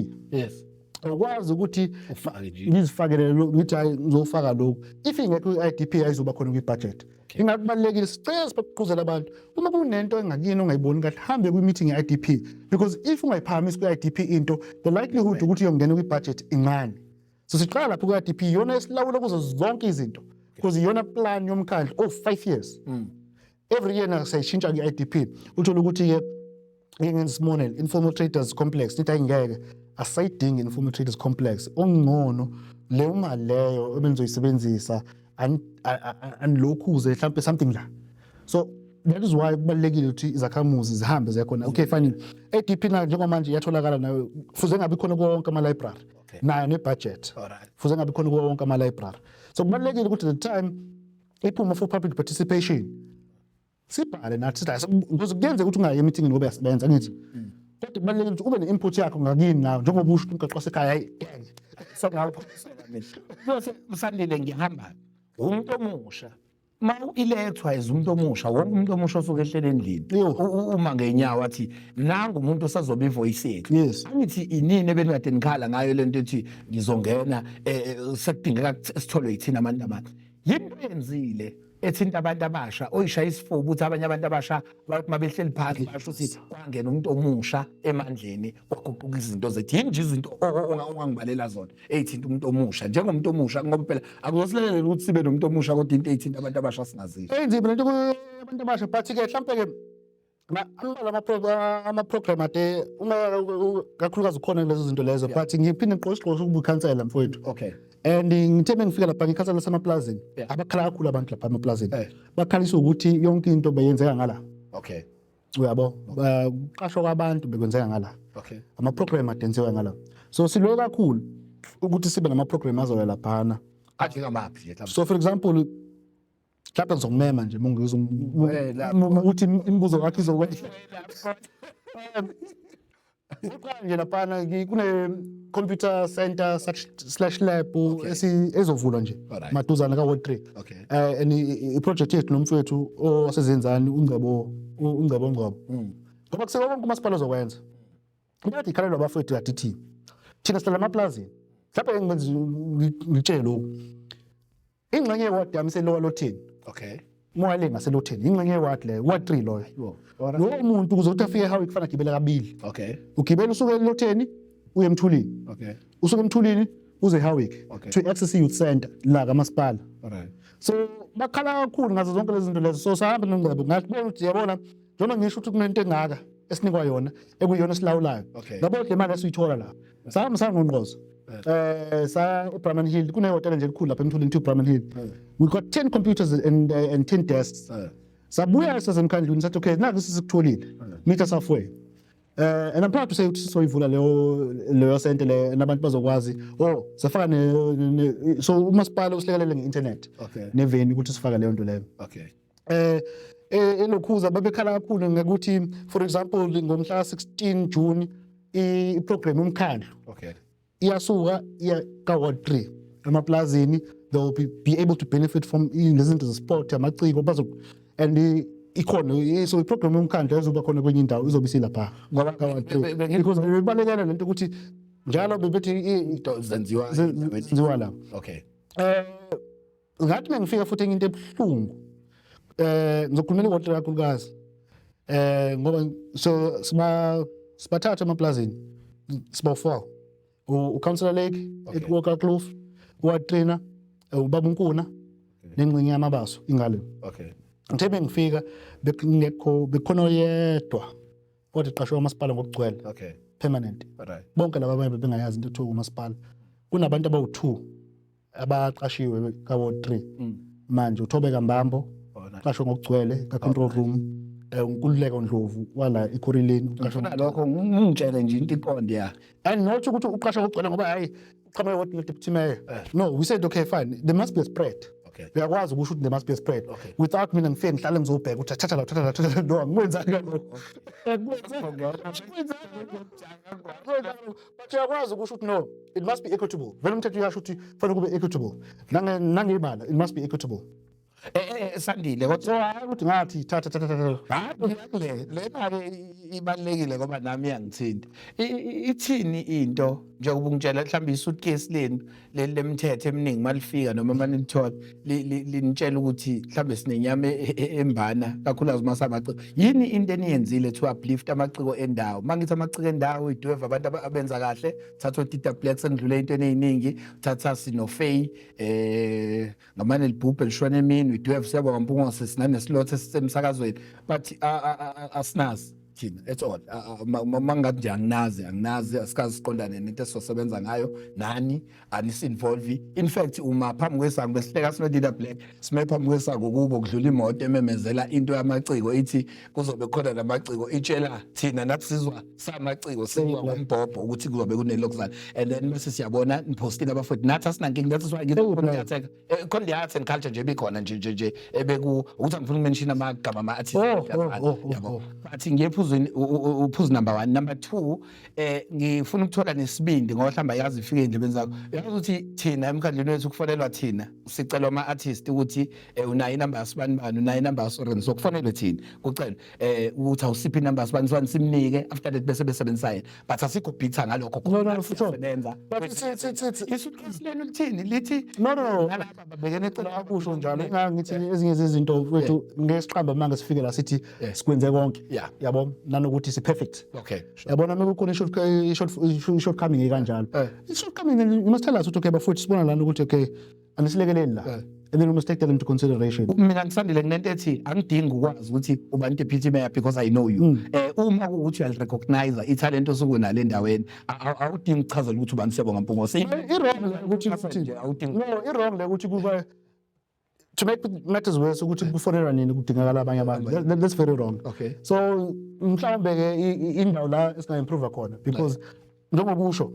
Awukwazi ukuthi ufake nje ngizifakele lo, ngithi hayi, ngizofaka lokhu. If ingekho i-IDP, ayizoba khona kwi-budget. Ingakho kubalulekile, sicela sibagqugquzele abantu, uma kunento engakini ongayiboni kahle, hambe kwi-meeting ye-IDP, because if ungayiphakamisi kwi-IDP into, the likelihood ukuthi iyongena kwi-budget incane. So siqala lapho kwi-IDP, iyona esilawula kuzo zonke izinto, because iyona plan yomkhandlu oh 5 years. Every year na siyayishintsha kwi-IDP. Uthole ukuthi-ke, ngike ngenza isibonelo, informal traders complex, nithi ayingeke, asayidingi informal traders complex, ongcono leyo mali leyo ebenizoyisebenzisa anilokhuze mhlawumbe something la. So that is why kubalulekile ukuthi izakhamuzi zihambe ziye khona. Okay, fine, IDP na njengamanje iyatholakala nayo, fuze ngabe khona kuwo wonke ama-library. Nayo ne-budget. Fuze ngabe khona kuwo wonke ama-library. So kubalulekile ukuthi the time iphuma for public participation, sibhale nathi sithi hayi, because kuyenzeka ukuthi ungayi emeetingini ngoba uyasebenza, angithi? Kodwa kubalulekile ukuthi ube ne-input yakho ngakini nawe, njengoba usho umgaqo wasekhaya, hayi ngeke. Sengawuphosa mina. Bese Msandile, ngihamba umuntu omusha. Ma u-electwa as umuntu omusha, wonke umuntu omusha osuke ehlele endlini Yo. Uma ngenyawo athi nangu umuntu osazoba ivoice yethu. Angithi inini ebenikade nikhala ngayo lento ethi ngizongena, sekudingeka sitholwe yithina abantu abasha? Yinto eyenzile ethinta abantu abasha oyishaya isifuba ukuthi abanye abantu abasha bathi uma behleli phansi basho ukuthi kwangena umuntu omusha emandleni, kwaguquka izinto zethu. Yini nje izinto ongangibalela zona ey'thinta umuntu omusha njengomuntu omusha? Ngoba phela akuzosilekelela ukuthi sibe nomuntu omusha kodwa into ey'thinta abantu abasha singazisho. Enzima lento abantu abasha, but-ke mhlampe-ke ambalwa ama-program ade uma kakhulukazi ukhona kulezo zinto lezo, but ngiphinde ngiqoke isigqoko sokuba ukhansela, mfowethu. And ngithe mengifika lapha, ngikhansela lasemaplazini, abakhala kakhulu abantu lapha emaplazini, bakhaliswa ukuthi yonke into beyenzeka ngala. Uyabo, ukuqashwa kwabantu bekwenzeka ngala, ama-program adenziwa ngala. So silwe kakhulu ukuthi sibe nama-program azoya laphana. Anjengamaphi nje mhlawumbe? So for example, mhlawumbe ngizokumema nje mongizwa Lapho. ukuthi imibuzo yakho izokwehla. Uqala nje laphana kune computer center slash lab ezovulwa nje maduzane ka Ward 3. And i-project yethu nomfowethu owasezenzani, uNgcebo Ngcobo. Ngoba kuseke konke umasipala ozokwenza. Into kade ikhalelwa abafowethu kade ithi thina sihlala emaplazini. Mhlawumbe ngenze ngitshele lokhu. Ingxenye yeward yami iseLower Lotheni. Moya ngaseLotheni. Ingxenye yeward leyo, ward 3 loyo. Lowo muntu ukuze ukuthi afike eHowick kufanele agibele kabili. Ugibela usuke eLotheni uye eMthulini. Usuke eMthulini uze eHowick to access youth center la kamasipala. So bakhala kakhulu ngazo zonke lezi zinto lezo. So sahamba noNgcebo, ngakubona ukuthi yabona njengoba ngisho ukuthi kunento engaka esinikwa yona ekuyiyona esilawulayo. Ngabo le mali esiyithola la. Sahamba sangqongqoza. Sa eBrahman Hill kunehhotela nje elikhulu lapha eMthulini, Brahman Hill. We got 10 computers and 10 desks. Sabuya sasemkhandlwini sathi, "Okay, naku sisukutholile. Meet us halfway." And I'm proud to say ukuthi soyivula leyo center le nabantu bazokwazi. Oh, safaka ne so umasipala usilekelele nge-internet neveni ukuthi sifake leyo nto leyo. Elokhuza babekhala kakhulu ngokuthi, for example, ngomhla 16 June i-program yomkhandlu iyasuka iya ka Ward 3 emaplazini. They will be able to benefit from lezi zinto ze-sport, amaciko bazo and ikhona so i-program yomkhandlu ezoba khona kwenye indawo izobe isilapha Ngoba ka Ward 3 because bebalekela lento ukuthi njalo bebethi into zenziwa endaweni. Zenziwa la. Ngathi mengifika futhi enye into ebuhlungu, ngizokhulumela iward kakhulukazi ngoba so siba sibathatha emaplazini, siba four, uCouncillor Lake eKuwakloof, uWatrina, ubaba uNkuna nengxenye yamabaso ingale. Ngithe bengifika bekungekho, bekhona oyedwa kodwa eqashwe umasipala ngokugcwele permanent. Bonke laba abanye bebengayazi into ekuthiwa umasipala. Kunabantu abawu-2 abaqashiwe ka-ward 3 manje, uThobeka Mbambo qashwe ngokugcwele ka-control room, uNkululeko Ndlovu wala eKorileni uqashwe. Ngifuna lokho ngingitshele nje into iqonde ya. And not ukuthi uqashwe ngokugcwele ngoba hayi uqhamuke ward deputy mayor. No, we said, "Okay, fine, there must be a spread." Uyakwazi ukusho ukuthi there must be a spread without mina ngifike ngihlale ngizobheka ukuthi thatha la, thatha la, thatha la. No, angikwenzanga lokho. Angikwenzanga, but uyakwazi ukusho ukuthi no, it must be equitable. Vele umthetho uyasho ukuthi kufanele kube equitable nangebala, it must be equitable. Sandile, kodwa So hayi ukuthi ngathi thatha, thatha, thatha. Hayi, le lena-ke ibalulekile ngoba nami iyangithinta. Ithini into njengoba ungitshela mhlawumbe isuitcase lenu leli lemithetho eminingi malifika noma manilithola linitshela ukuthi mhlawumbe sinenyama embana kakhulukazi uma samaciko, yini into eniyenzile to uplift amaciko endawo? Uma ngithi amaciko endawo, idweva abantu abenza kahle, thatha oTita Black, sengidlule ey'ntweni ey'ningi, thatha sinoFay ngamane libhubhe lishona emini. We do have Siyabonga Mpungose, sinanesilothe esisemsakazweni, but asinazi thina at all. Mangathi nje anginazi, anginazi, asikaze siqondane nento esizosebenza ngayo nani, anisi-involve. In fact, uma phambi kwesango besihleka sinoTita Black, sime phambi kwesango kubo kudlula imoto ememezela into yamaciko, ithi kuzobe khona namaciko, itshela thina nathi sizwa samaciko siwa ngombhobho ukuthi kuzobe kunelokuzana, and then bese siyabona niphostile abafowethu, nathi asinankinga. That's why ngithi khona khona the arts and culture nje ebikhona nje ebeku ukuthi angifuni ukumention amagama ama-artist. Oh. Yabo. But ngiyephuzweni uphuzu number 1, number 2, ngifuna ukuthola nesibindi ngoba mhlawumbe ayazi ifike ey'ndlebeni zakho. Uyazi ukuthi thina emkhandlwini wethu kufonelwa thina, sicelwa ama-artist ukuthi unayo inamba yasibani bani, unayo inamba yasoren, so kufonelwe thina kucelwe ukuthi awusiphi inamba yasibani sibani, simnike, after that bese besebenzisa yena, but asikho bitter ngalokho. No, for sure. Siyasebenza. But it's Isuitcase lenu lithini? Lithi No. nalaba babhekene ecala. Akusho njalo. Ngithi ezinye zezinto wethu ngeke siqambe manje sifike la sithi sikwenze konke. Yabo, nanokuthi si perfect. Yabona uma kukhona i-shortcoming kanjalo. I-shortcoming, you must tell us ukuthi okay bafowethu, sibona lana ukuthi okay anisilekeleli la. And then we must take that into consideration. Mina ngisandile kunento ethi angidingi ukwazi ukuthi ubani deputy mayor because I know you. Uma kuwukuthi uyarecognize italent osuke unalo endaweni, awudingi ukuchazela ukuthi ubani Siyabonga Mpungose. I-wrong le ukuthi nje awudingi. No, i-wrong le ukuthi kuba to make matters worse ukuthi kufonelwa nini kudingakala abanye abantu. That's very wrong. So mhlawumbe ke indawo la esinga improve khona because njengoba usho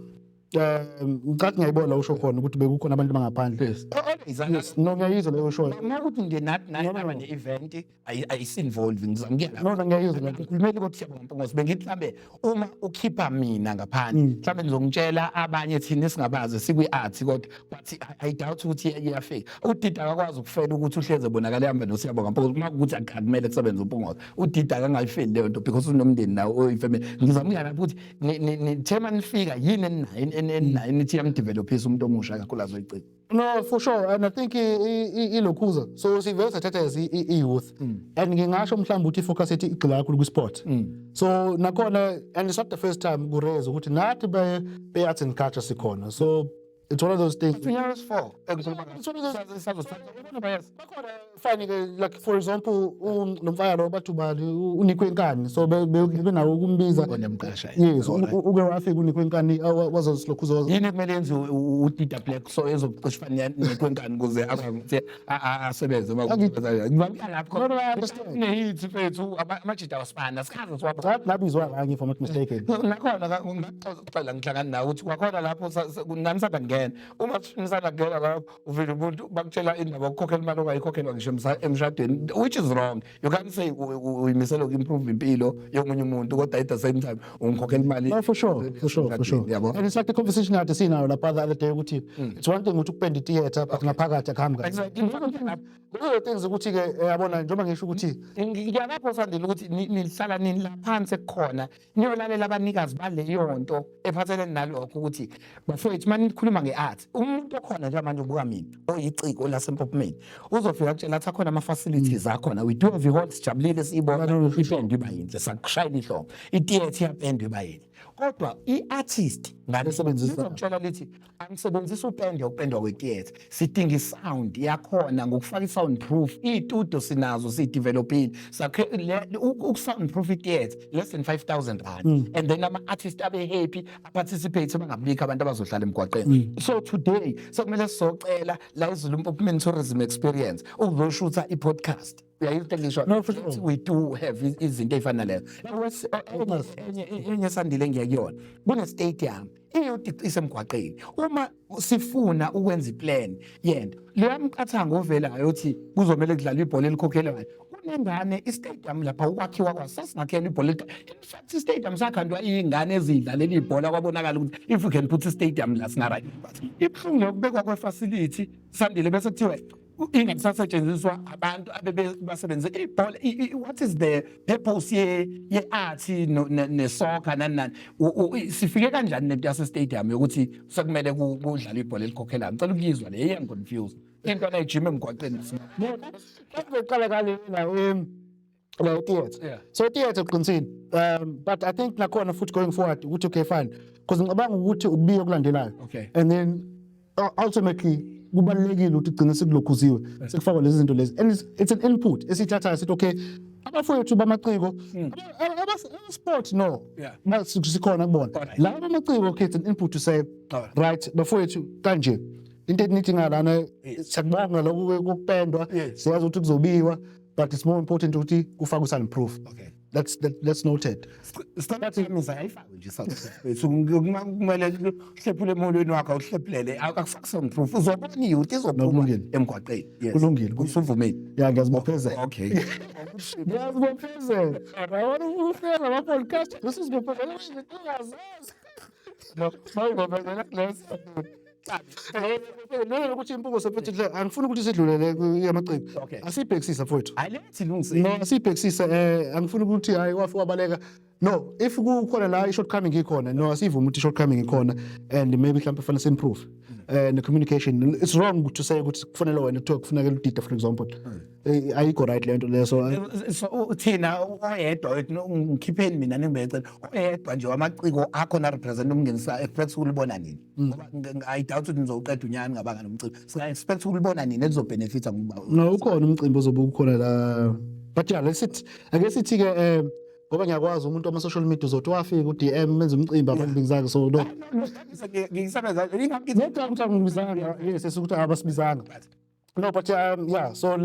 Ngicathi ngiyayibona la usho khona ukuthi bekukhona abantu bangaphandle. Yes. Always. Yes, no, ngiyayizwa leyo ushoyo. Makuthi nje nathi No, no, naba no. ne-event ayisi-involve, ngizama ukuya lapho. No, ngiyayizwa le nto. Ngikhulumela ukuthi siyabonga Mpungose, bengithi mhlambe uma ukhipha mina ngaphandle, mhlambe ngizongitshela abanye thina esingabazi sikwi-art, kodwa but I doubt ukuthi iyafika. Udida akakwazi ukufela ukuthi uhleze ebonakala ehamba noSiyabonga Mpungose. Uma kuwukuthi akumele kusebenze uMpungose, udida akangayifeli leyo nto because unomndeni nawo oyi-family. Ngizama ukuya lapho ukuthi nithe uma nifika yini eninayo eninayo nithi iyamdevelophisa umuntu omusha kakhulu azoyicika. No, for sure. And I think ilokhuza. So sivele sathatha as i-youth. And ngingasho mhlawumbe ukuthi i-focus yethu igxila kakhulu kwi-sport. So nakhona, and it's not the first time ku-raise ukuthi nathi be-arts and culture sikhona. So it's one of those things. Unyaka wesi-4 It's one of those. Bakhona, fine ke, like for example, lo mfana lo bathi ubani, unikwe inkani, so benawo ukumbiza. Onemqasha. Yes, uke wafika unikwe inkani, wazosilokhuza. Yini ekumele yenziwe uDida Black so ezokucisha fani nekwenkani ukuze akwazi ukuthi asebenze uma kusebenza lapho? No, I understand. Ne-hit mfethu, amajida awasifani, asikaze siwabona. Ngathi nabizwa kanye, if I'm not mistaken. Nakhona ngaxoxela ngihlangana nawe ukuthi kwakhona lapho nami sanda kungena, uma nisanda kungena lapho uvele umuntu bakutshela indaba yokukhokhela imali ongayikhokhelwa ngisho emshadweni, which is wrong. You can't say uyimisele uku-improve impilo yomunye umuntu kodwa at the same time ungikhokhela imali. No, for sure, for sure, for sure. Yabo. And it's like the conversation kade sinayo lapha the other day ukuthi it's one thing ukuthi ukupenda i-theatre, but ngaphakathi akuhambi kahle. Exactly. Those are the things ukuthi-ke yabona njengoba ngisho ukuthi Ngiyalapho Sandile ukuthi nihlala nini la phansi ekukhona niyolalela abanikazi baleyo nto ephathelene nalokho ukuthi bafowethu, uma nikhuluma nge-art, umuntu okhona njengamanje ubuka mina oyiciko laseMpophomeni uzofika kutshela athi akhona ama-facilities akhona. We do have i-hall, sijabulile siyibona ipendwe iba yinhle, sakushayela ihlombe, i-theatre iyapendwa iba yinhle, kodwa i-artist lizokutshela lithi angisebenzisa upende ukupendwa kwe-theatre, sidinga i-sound yakhona ngokufaka i-sound proof. Iy'tudio sinazo, siyidevelopile, sakhe uku-sound proof i-theatre less than R5000 and then ama-artist abe happy, a-participate, bangabikho abantu abazohlala emgwaqeni. So today sekumele sizocela la iZulu Mpophomeni Tourism Experience ukuzoshutha i-podcast. Uyayizwa into engisho? No, for sure. We do have izinto ey'fana nalezo. Enye Sandile engiya kuyona, kune-stadium iyodwa isemgwaqeni. Uma sifuna ukwenza i-plan yento leya mqathango ovelayo uthi kuzomele kudlalwe ibhola elikhokhelwayo, kunengane i-stadium lapha ukwakhiwa kwaso sasingakhela ibhola. In fact, i-stadium sakhandwa iy'ngane ezidlalela ibhola, kwabonakala ukuthi if we can put i-stadium la singa-right. But ibuhlungu yokubekwa kwe-facility Sandile, bese kuthiwe ingasasetshenziswa abantu abebasebenzise ibhola. What is the purpose ye-art ne-soccer nani nani? Sifike kanjani nento yase-stadium yokuthi sekumele kudlalwe ibhola elikhokhelayo? Ngicela ukuyizwa le, iyangi-confuse intwana ejima emgwaqeni. Kuzoqala kalena la theatre. So theatre qinisile. But I think nakhona futhi going forward ukuthi okay, fine, because ngicabanga ukuthi ukubika okulandelayo. And then ultimately kubalulekile ukuthi kugcine sekulokhuziwe sekufakwa lezi zinto lezi, and it's an input esithathayo sithi okay, abafowethu bamaciko sport no sikhona kubona laba bamaciko. Okay, it's an input to say, right, bafowethu, kanje into enithi ngalana, siyakubonga lokhu kokupendwa, siyazi ukuthi kuzobiwa, but it's more important ukuthi kufakwe sound proof. That's noted. Sicela ayifakwe nje sound proof. Kumele uhlephule emholweni wakho, awuhlephulele, akufaki sound proof, uzobona i-youth izophuma Kulungile. emgwaqeni. Yes. Kulungile. Usuvumile? Ya, ngiyazibophezela. Okay. Ngiyazibophezela, yabona, ukuhleka ama-podcast bese sizibophezela izinto engazazi. No, mayibophezela kuleso. Lelo ukuthi impuko sephethe, angifuni ukuthi sidlulele amaciko. Asiyibhekisise, mfowethu. Ayilethi lungise. No, asiyibhekisise. Angifuni ukuthi hayi wafika wabaleka. No, if kukhona la i-shortcoming ikhona, no, asivume ukuthi i-shortcoming ikhona and maybe mhlawumbe kufanele si-improve ne-communication. It's wrong to say ukuthi kufanele wena kuthiwa kufuneka udida, for example. Ayikho right le nto leyo, so So thina oyedwa, ngikhipheni mina ningibecela oyedwa nje wamaciko akhona represent umngenisa, expect ukulibona nini? Ngoba I doubt ukuthi nizowuqeda unyaka ningabanga nomcimbi. Singa expect ukulibona nini elizobenefita ngoba No, ukhona umcimbi ozobe ukhona la, but yeah, let's sit, ake sithi ke ngoba ngiyakwazi umuntu wama-social media uzothi wafika u-DM menza umcimbi abantu bengizake, so no. Ngisebenza. Ngiyacabanga ukuthi angibizanga, yes, ukuthi abasibizanga. No, but yeah, so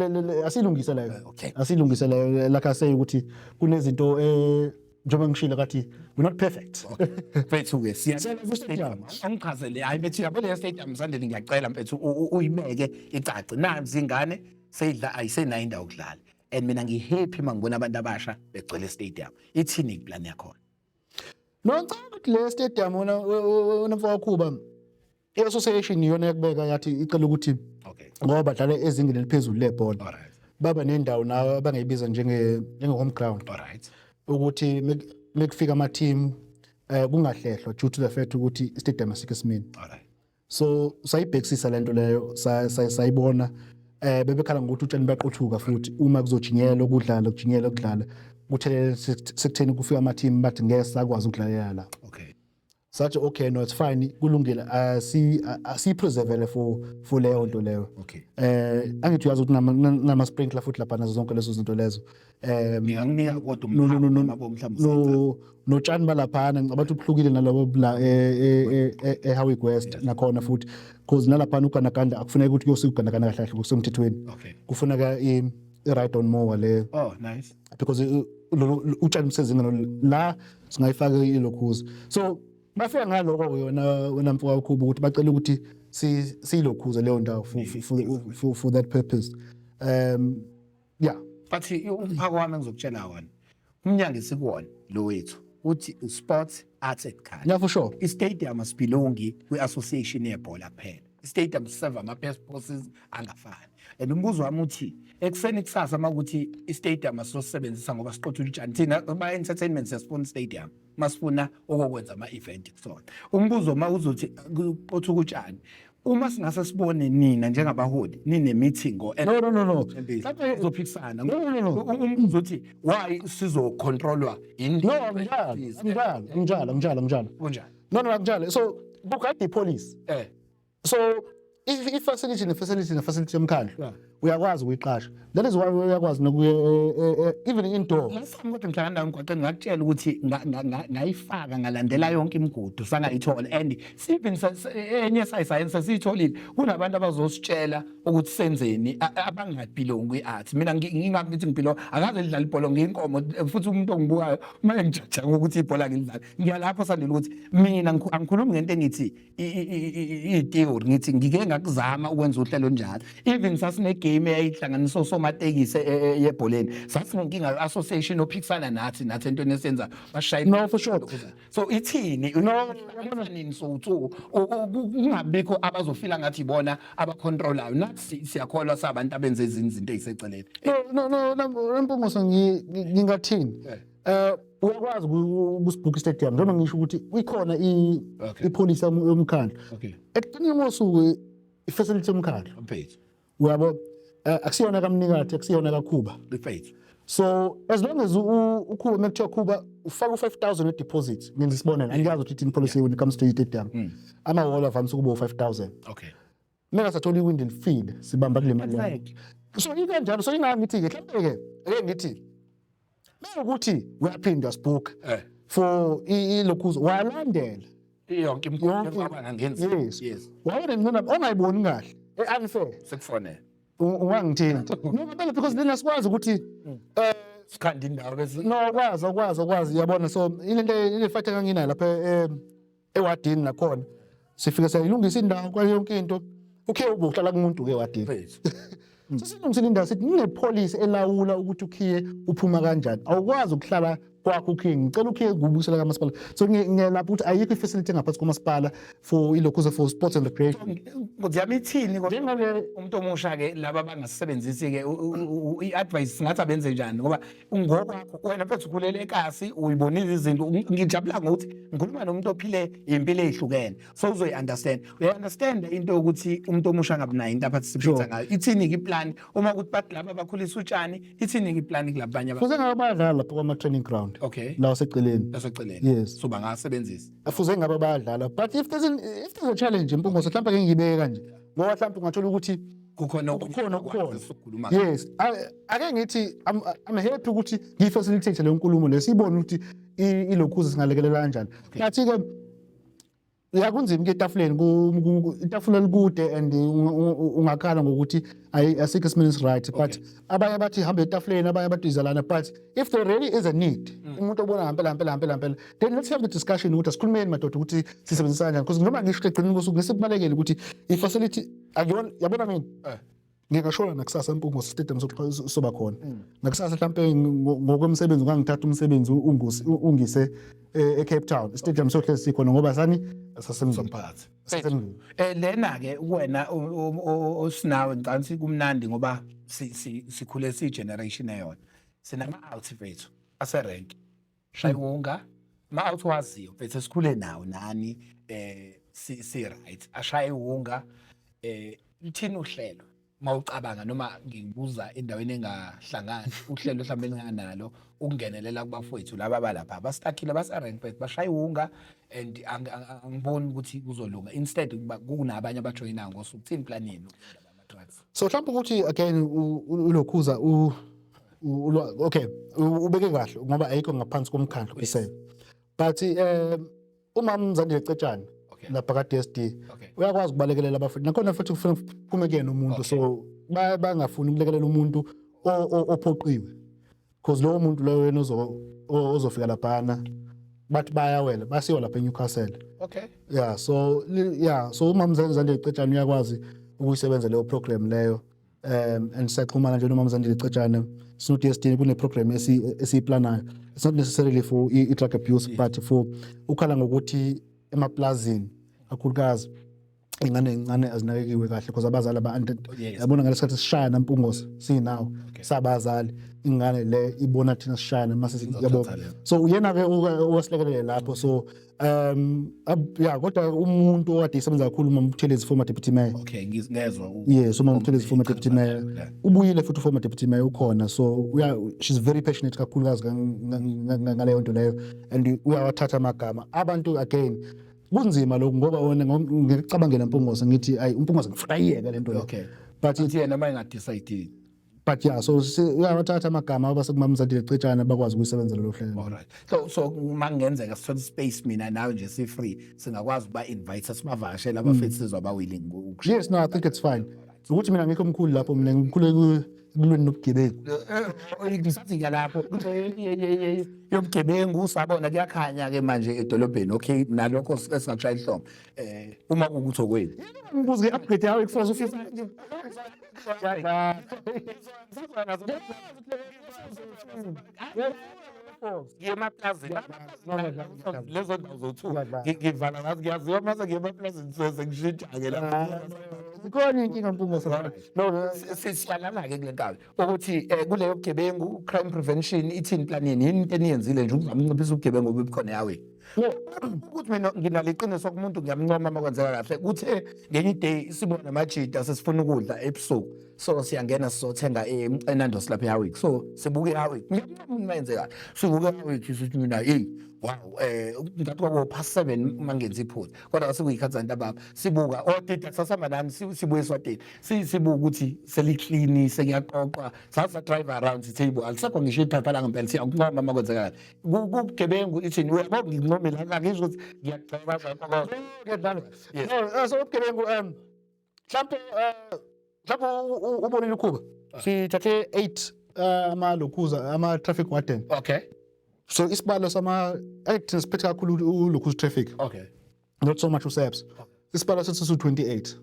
asilungise leyo. Asilungise leyo, like I say ukuthi kunezinto Njengoba ngishilo kathi we're not perfect. Mfethu-ke siyacela ku-stadium, angichazele, hayi mfethu, yabo leyo stadium Sandile, ngiyacela mfethu uyibeke icace. Nazi ingane seyidla, ayisenayo indawo yokudlala, and mina ngi-happy uma ngibona abantu abasha begcwele stadium. Ithini iplan yakhona? No, ngicabanga ukuthi le stadium, wena mfowakhuba, i-association iyona yakubeka yathi icela ukuthi ngoba badlala ezingeni eliphezulu lebhola, baba nendawo nawe abangayibiza njenge home ground, ukuthi mekufika ama team kungahlehlwa due to the fact ukuthi istadium asikho esimeni. So sayibhekisisa lento leyo, sayibona bebekhala ngokuthi utshani baqothuka futhi uma kuzojinyelwa ukudlala, kujinyelwa ukudlala, kuthelele sekutheni kufika ama team bathi ngeke sakwazi ukudlalela la. Sathi okay, no, it's fine, kulungile, asiyipreservele for leyo nto leyo. Angithi uyazi ukuthi nama sprinkler futhi lapha nazo zonke lezo zinto lezo. Ngingakunika kodwa No. umphako mhlawumbe. No, notshani balaphana ngicabanga ukuthi buhlukile nalobo la eHowick West nakhona futhi, because nalaphana ugandaganda akufuneki ukuthi kuyosika ugandaganda kahle kahle kusemthethweni. Kufuneka i-ride on mower le. Oh, nice. Because utshani busezingeni la singayifaka ilokhuza. So bafika ngaloko yona, wena mfowethu Khuba, ukuthi bacela ukuthi siyilokhuze leyo ndawo for that purpose, yeah. But umphako wami engizokutshela wona, umnyango esikuwona lo wethu uthi sports, arts and culture. Yeah, for sure. I-stadium asibelongi kwi-association yebhola kuphela. I-stadium serve ama-purposes angafani, and umbuzo wami uthi ekuseni kusasa uma kuthi i-stadium asizosebenzisa ngoba siqothula utshani, thina ba-entertainment siyasifuna i-stadium masifuna okokwenza ama-event kusona. Umbuzo uma uzothi kuqothuka utshani, uma singase sibone nina njengabaholi nine-meeting or No. uzophikisana. No. Umbuzo uthi why sizocontrolwa? No, anginjalo, anginjalo, anginjalo, anginjalo, anginjalo. Kunjani? No, akunjalo. So kukade ipolicy. So if i-facility ne-facility ne-facility yomkhandlu uyakwazi ukuyiqasha. That is why uyakwazi nokuye even indoor. Last time kodwa ngihlangana nawe emgwaqeni ngakutshela ukuthi ngayifaka, ngalandela yonke imigudu, sangayithola, and even enye sayisayensi sesiyitholile. Kunabantu abazositshela ukuthi senzeni abangabelongi kwi-art. Mina ngingathi ngibelong, akaze lidlala ibhola, ngiyinkomo futhi umuntu ongibukayo uma engijaja ngokuthi ibhola ngilidlala. Ngiyalapho Sandile ukuthi mina angikhulumi ngento engithi i-theory, ngithi ngike ngakuzama ukwenza uhlelo njalo. Even sasine-game eyayihlanganisa osomatekisi yebholeni, sasinenkinga ye-association ophikisana nathi entweni esiyenza, bashaye. No, for sure. So ithini? No. Nini? So two kungabikho abazofila ngathi ibona abacontrolayo. Nathi siyakholwa sabantu abenze ezinye izinto ey'seceleni. No, Mpungoso, ngingathini? Uyakwazi ukusibhuka istadium, njengoba ngisho ukuthi ikhona ipolicy yomkhandlu. Ekugcineni kosuku i-facility yomkhandlu. Mfethu. Uyabo, akusiyona kamnikathi, akusiyona kakhuba. Mfethu. So as long as ukhuba, mekuthiwa khuba ufaka u-5000 we-deposit, ngenza isibonelo, angiyazi ukuthi ithini policy when it comes to i-stadium. Amahholo avamise ukuba u-5000. Mengasathola iwindi lifile, sibamba kule mali yakho. So ikanjalo, so ingaka ngithi-ke mhlawumbe-ke ake ngithi mekuwukuthi uyaphinda uyasibhuka for ilokhuzo walandela yonke yonke imigudu. Yes. Wayene ongayiboni kahle, e-unfair. Sekufonela. Ungangithinta, no, ngempela, because then asikwazi ukuthi sikhanda indawo bese No, akwazi, akwazi, akwazi, uyabona. So ilento ile fight enganginayo lapha ewadini nakhona, sifike sayilungisa indawo kwayo yonke into. Ukhe ube uhlala kumuntu ke ewadini. Mfethu. Sesilungisile indawo, sithi kunepolicy elawula ukuthi ukhiye uphuma kanjani. Awukwazi ukuhlala kwakho ukhiye, ngicela ukhiye kubuyisela kamasipala. So ngiyalapha ukuthi ayikho i-facility engaphansi komasipala for ilokhuza, for sports and recreation. Nkosi yami, ithini kodwa? Njengale umuntu omusha ke, laba abangasebenzisi ke i-advice, singathi abenze njani? Ngoba ngokwakho wena mfethu ukhulele ekasi, uyibonile izinto. Ngijabula ngokuthi ngikhuluma nomuntu ophile impilo ezihlukene, so uzoyi-understand, uyayi-understand into yokuthi umuntu omusha angabi nayo into aparticipate ngayo. Ithini-ke iplan uma ukuthi bathi laba bakhulisa utshani? Ithini-ke iplan kulaba banye? Fuze ngabe bayadlala lapha kwama-training ground la waseceleni. Laseceleni. Yes. So bangasebenzisa. Fuze ngabe bayadlala, but if there's a challenge, Mpungoso, mhlawumbe ake ngiyibeke kanje, ngoba mhlawumbe ungathola ukuthi kukhona kukhona kukhona Sokukhuluma. Yes, ake ngithi I'm happy ukuthi ngiyifacilitate leyo nkulumo leyo, siyibone ukuthi ilokhuza singalekelela kanjani. But ke Ya, kunzima ke etafuleni, itafula likude and ungakhala ngokuthi asikho esimeni right, but abanye bathi hamba etafuleni, abanye bathi izalana, but if there really is a need, umuntu obona ngempela ngempela ngempela ngempela, then let's have the discussion ukuthi asikhulumeni madoda ukuthi sisebenzisana kanjani, because noma ngisho ekugcineni kosuku ngesikubalekele ukuthi i-facility akuyona, yabona mina ngingashona nakusasa, Mpungose, stadium soba khona nakusasa. Mhlampe ngokwemsebenzi ungangithatha umsebenzi ungise e-Cape Town, stadium sohlezi sikhona ngoba sani sasemzini. Somphakathi. Sasemzini. Lena ke kuwena osinawe, ngicabanga kumnandi ngoba sikhule si generation eyona. Sinama out mfethu aserank. Shayiwunga ma out waziyo mfethu esikhule nawo nani si right ashaye iwunga. Lithini uhlelo mawucabanga, noma ngibuza endaweni engahlangani, uhlelo mhlawumbe enginganalo ukungenelela kubafowethu laba abalapha abastakile base-rank mfethu bashaya iwunga and angiboni ukuthi kuzolunga, instead kuba kunabanye abajoyinayo ngosuku? Thini plan yenu indaba yama-drugs? So mhlawumbe ukuthi again ulokhuza okay, ubeke kahle ngoba ayikho ngaphansi komkhandlu kusele, but uma Mzandile Cetshane lapha ka DSD uyakwazi ukubalekelela abafundi, nakhona futhi kufuna kuphume kuyena umuntu. So bangafuni ukulekelela umuntu ophoqiwe, because lowo muntu loyo wena ozofika laphana bathi bayawela basiwa lapha eNewcastle. Yeah, so yeah, so uma Mzandile Cetshane uyakwazi ukuyisebenza leyo program leyo, and siyaxhumana nje noma Mzandile Cetshane sino DSD, kune program esiyiplanayo. It's not necessarily for i-drug abuse, but for ukhala ngokuthi emaplazini kakhulukazi ingane encane azinakekiwe kahle because abazali aba yabona ngalesikhathi sishaya, Mpungose, sinawo sabazali, ingane le ibona thina sishayana mase, yabo. So uyena ke owasilekelele lapho. So yeah, kodwa umuntu okade isebenza kakhulu uMama Buthelezi, former deputy mayor. Okay, ngezwa. Yes, uMama Buthelezi, former deputy mayor, ubuyile futhi, former deputy mayor ukhona. So uya she's very passionate kakhulukazi ngaleyo nto leyo and uyawathatha amagama abantu. Again, kunzima lokhu ngoba wona ngicabangela Mpungose, ngithi ayi, uMpungose ngifuna iyeke lento le. But But yena uma engadecide. But yeah, so uyawathatha amagama abasekumama Zandile Cetshane bakwazi ukuyisebenza lelo hlelo. Alright. So uma kungenzeka sithole space mina nawe nje si free, singakwazi ukuba invite, sibavakashele abafethu, sizwa ba willing ukusho? Yes, no, I think it's fine ukuthi mina ngikho mkhulu lapho, mina ngikhule ekulweni nobugebengu. Ngisathi ngiyalapho yobugebengu, sabona kuyakhanya ke manje edolobheni. Okay, nalokho esingakushaya ihlombe uma kuwukuthi okwenu. Ngibuze nge-upgrade yawo ekufuze ufisa. Ngiye emaplazini, lezo ndawo zowu-two ngivala ngazi ngiyaziwa, mase ngiye emaplazini sengishintsha-ke lapho. Zikhona iy'nkinga, Mpungose, no. Siyalana-ke kule nkabi ukuthi kuleyo bugebengu, crime prevention, ithini plan yeni? Yini into eniyenzile nje ukuzama ukunciphisa ubugebengu obukhona yawe? Ukuthi mina nginalo iqiniso kumuntu, ngiyamncoma uma kwenzeka kahle. Kuthe ngenye i-day sibona amajita sesifuna ukudla ebusuku, so siyangena sizothenga eNandos lapha eHowick. So sibuke eHowick, ngiyamncoma uma yenze kahle, sibuke eHowick, sithi mina, hey, wow, ngathi kwabo past 7 uma ngenza iphutha, kodwa sekuyikhathi zantambama. Sibuka otita sasihamba nami, sibuye eswatini, sibuka ukuthi seli-clean, sekuyaqoqwa, sasa drive around, sithe yibo, alisekho ngisho iphepha la ngempela. Siyakuncoma uma kwenzeka kahle. Kubugebengu ithini? Uyabo, ngincomile, angisho ukuthi ngiyagceba. Yes. No, so ubugebengu, mhlawumbe ubonile ukhuba sithathe 8 amalokhuza ama-traffic warden. So isibalo sama thina siphethe kakhulu ulokhuza traffic, not so much uSAPS. Isibalo sethu sisu-28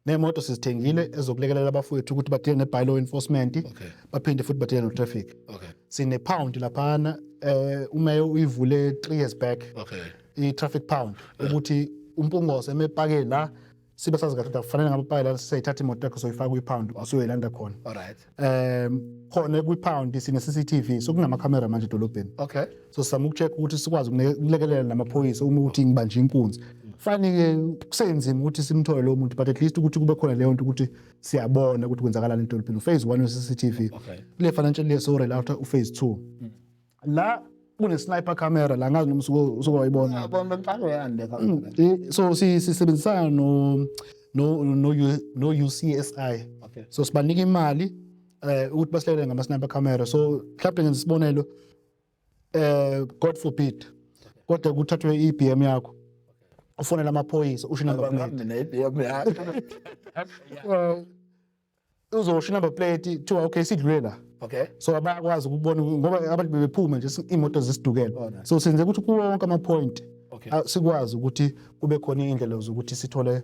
nemoto sizithengile ezokulekelela abafowethu ukuthi badile ne-bylaw enforcement, baphinde futhi badile no-traffic. Sine-pound laphana, umeya uyivule 3 years back, i-traffic pound, ukuthi uMpungose emepake la sibe sazi kahle ukuthi akufanele ngabe upake la, siyayithatha imoto yakho soyifaka kwi-pound, usuyoyilanda khona. Khona kwi-pound sine CCTV, so kunamakhamera manje edolobheni. So sizama ukucheck ukuthi sikwazi ukulekelela namaphoyisa uma ukuthi ngibanje inkunzi. Fani-ke kusenzima ukuthi simthole lowo muntu, but at least ukuthi kube khona leyo nto ukuthi siyabona ukuthi kwenzakalani edolobheni, phase 1 we-CCTV. Kule financial year so roll out uphase 2 la kune sniper camera la, ngazi noma usuke wayibona. Yabona mfana yani le. So sisebenzisana no UCSI. So sibanika imali ukuthi basilekelele ngama sniper camera. So mhlawumbe ngenza isibonelo, God forbid, kodwa kuthathwe i-BM yakho. Ufonela amaphoyisa, usho number plate. Uzosho number plate, kuthiwa okay, sidlule la. So bayakwazi ukubona ngoba abantu bebephuma nje, iy'moto zisidukela. So senze ukuthi kuwo wonke ama-point sikwazi ukuthi kube khona iy'ndlela zokuthi sithole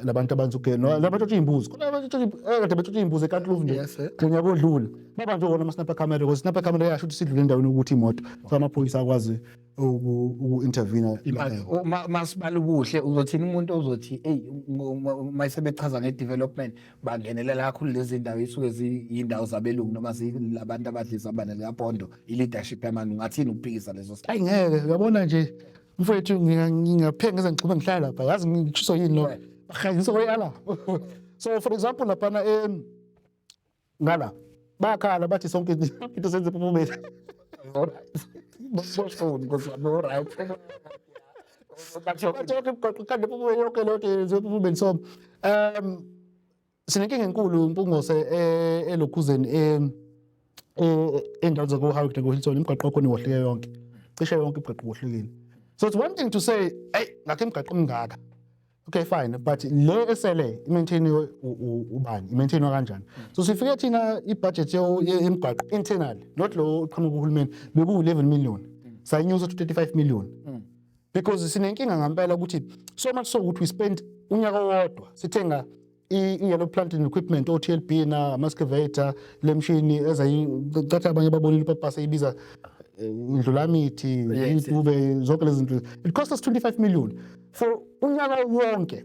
labantu abenza ugesi, labantu otshontsha iy'mbuzi. Khona abantu kade betshontsha iy'mbuzi eKatloof nje ngonyaka odlule, babanjwe wona ama-snapper camera, because snapper camera yasho ukuthi sidlule endaweni yokuthi imoto, so amaphoyisa akwazi uku-intervene. Masibala ubuhle, uzothini umuntu ozothi eyi, uma sebechaza nge-development bangenelela kakhulu lezi ndawo isuke ziyindawo zabelungu noma zilabantu abadla izambane likapondo, i-leadership yamanje, ungathini ukuphikisa leso? Ayi ngeke, uyabona nje mfowethu, ngingapheka ngize ngigxume ngihlala lapha, yazi ngisho yini lo bahanyiswa kweyala. So for example laphana ngala bayakhala bathi sonke into senze eMpophomeni. Alright. Bathi yonke imigwaqo ikhanda eMpophomeni, yonke leyo nto yenziwe eMpophomeni. So sinenkinga enkulu, Mpungose, elokhuzeni, ey'ndaweni zako-Howick nako-Hilton. Imigwaqo yakhona iwohleke yonke, cishe yonke imigwaqo iwohlekile. So it's one thing to say, hey, ngakho imigwaqo emingaka, okay, fine, but le esele i-maintainiwe ubani, i-maintainwa kanjani? So sifike thina i-budget yemigwaqo internally, not lo oqhamuka kuhulumeni, bekuwu-11 million, sayinyusa to 35 million because sinenkinga ngempela ukuthi so much so ukuthi we spent unyaka owodwa sithenga i-yellow plant and equipment, o-TLB na ama-excavator, le mshini ezayicatha abanye babonile upapasa ibiza indlulamithi, itube, zonke lezi zinto. It cost us 25 million for unyaka wonke.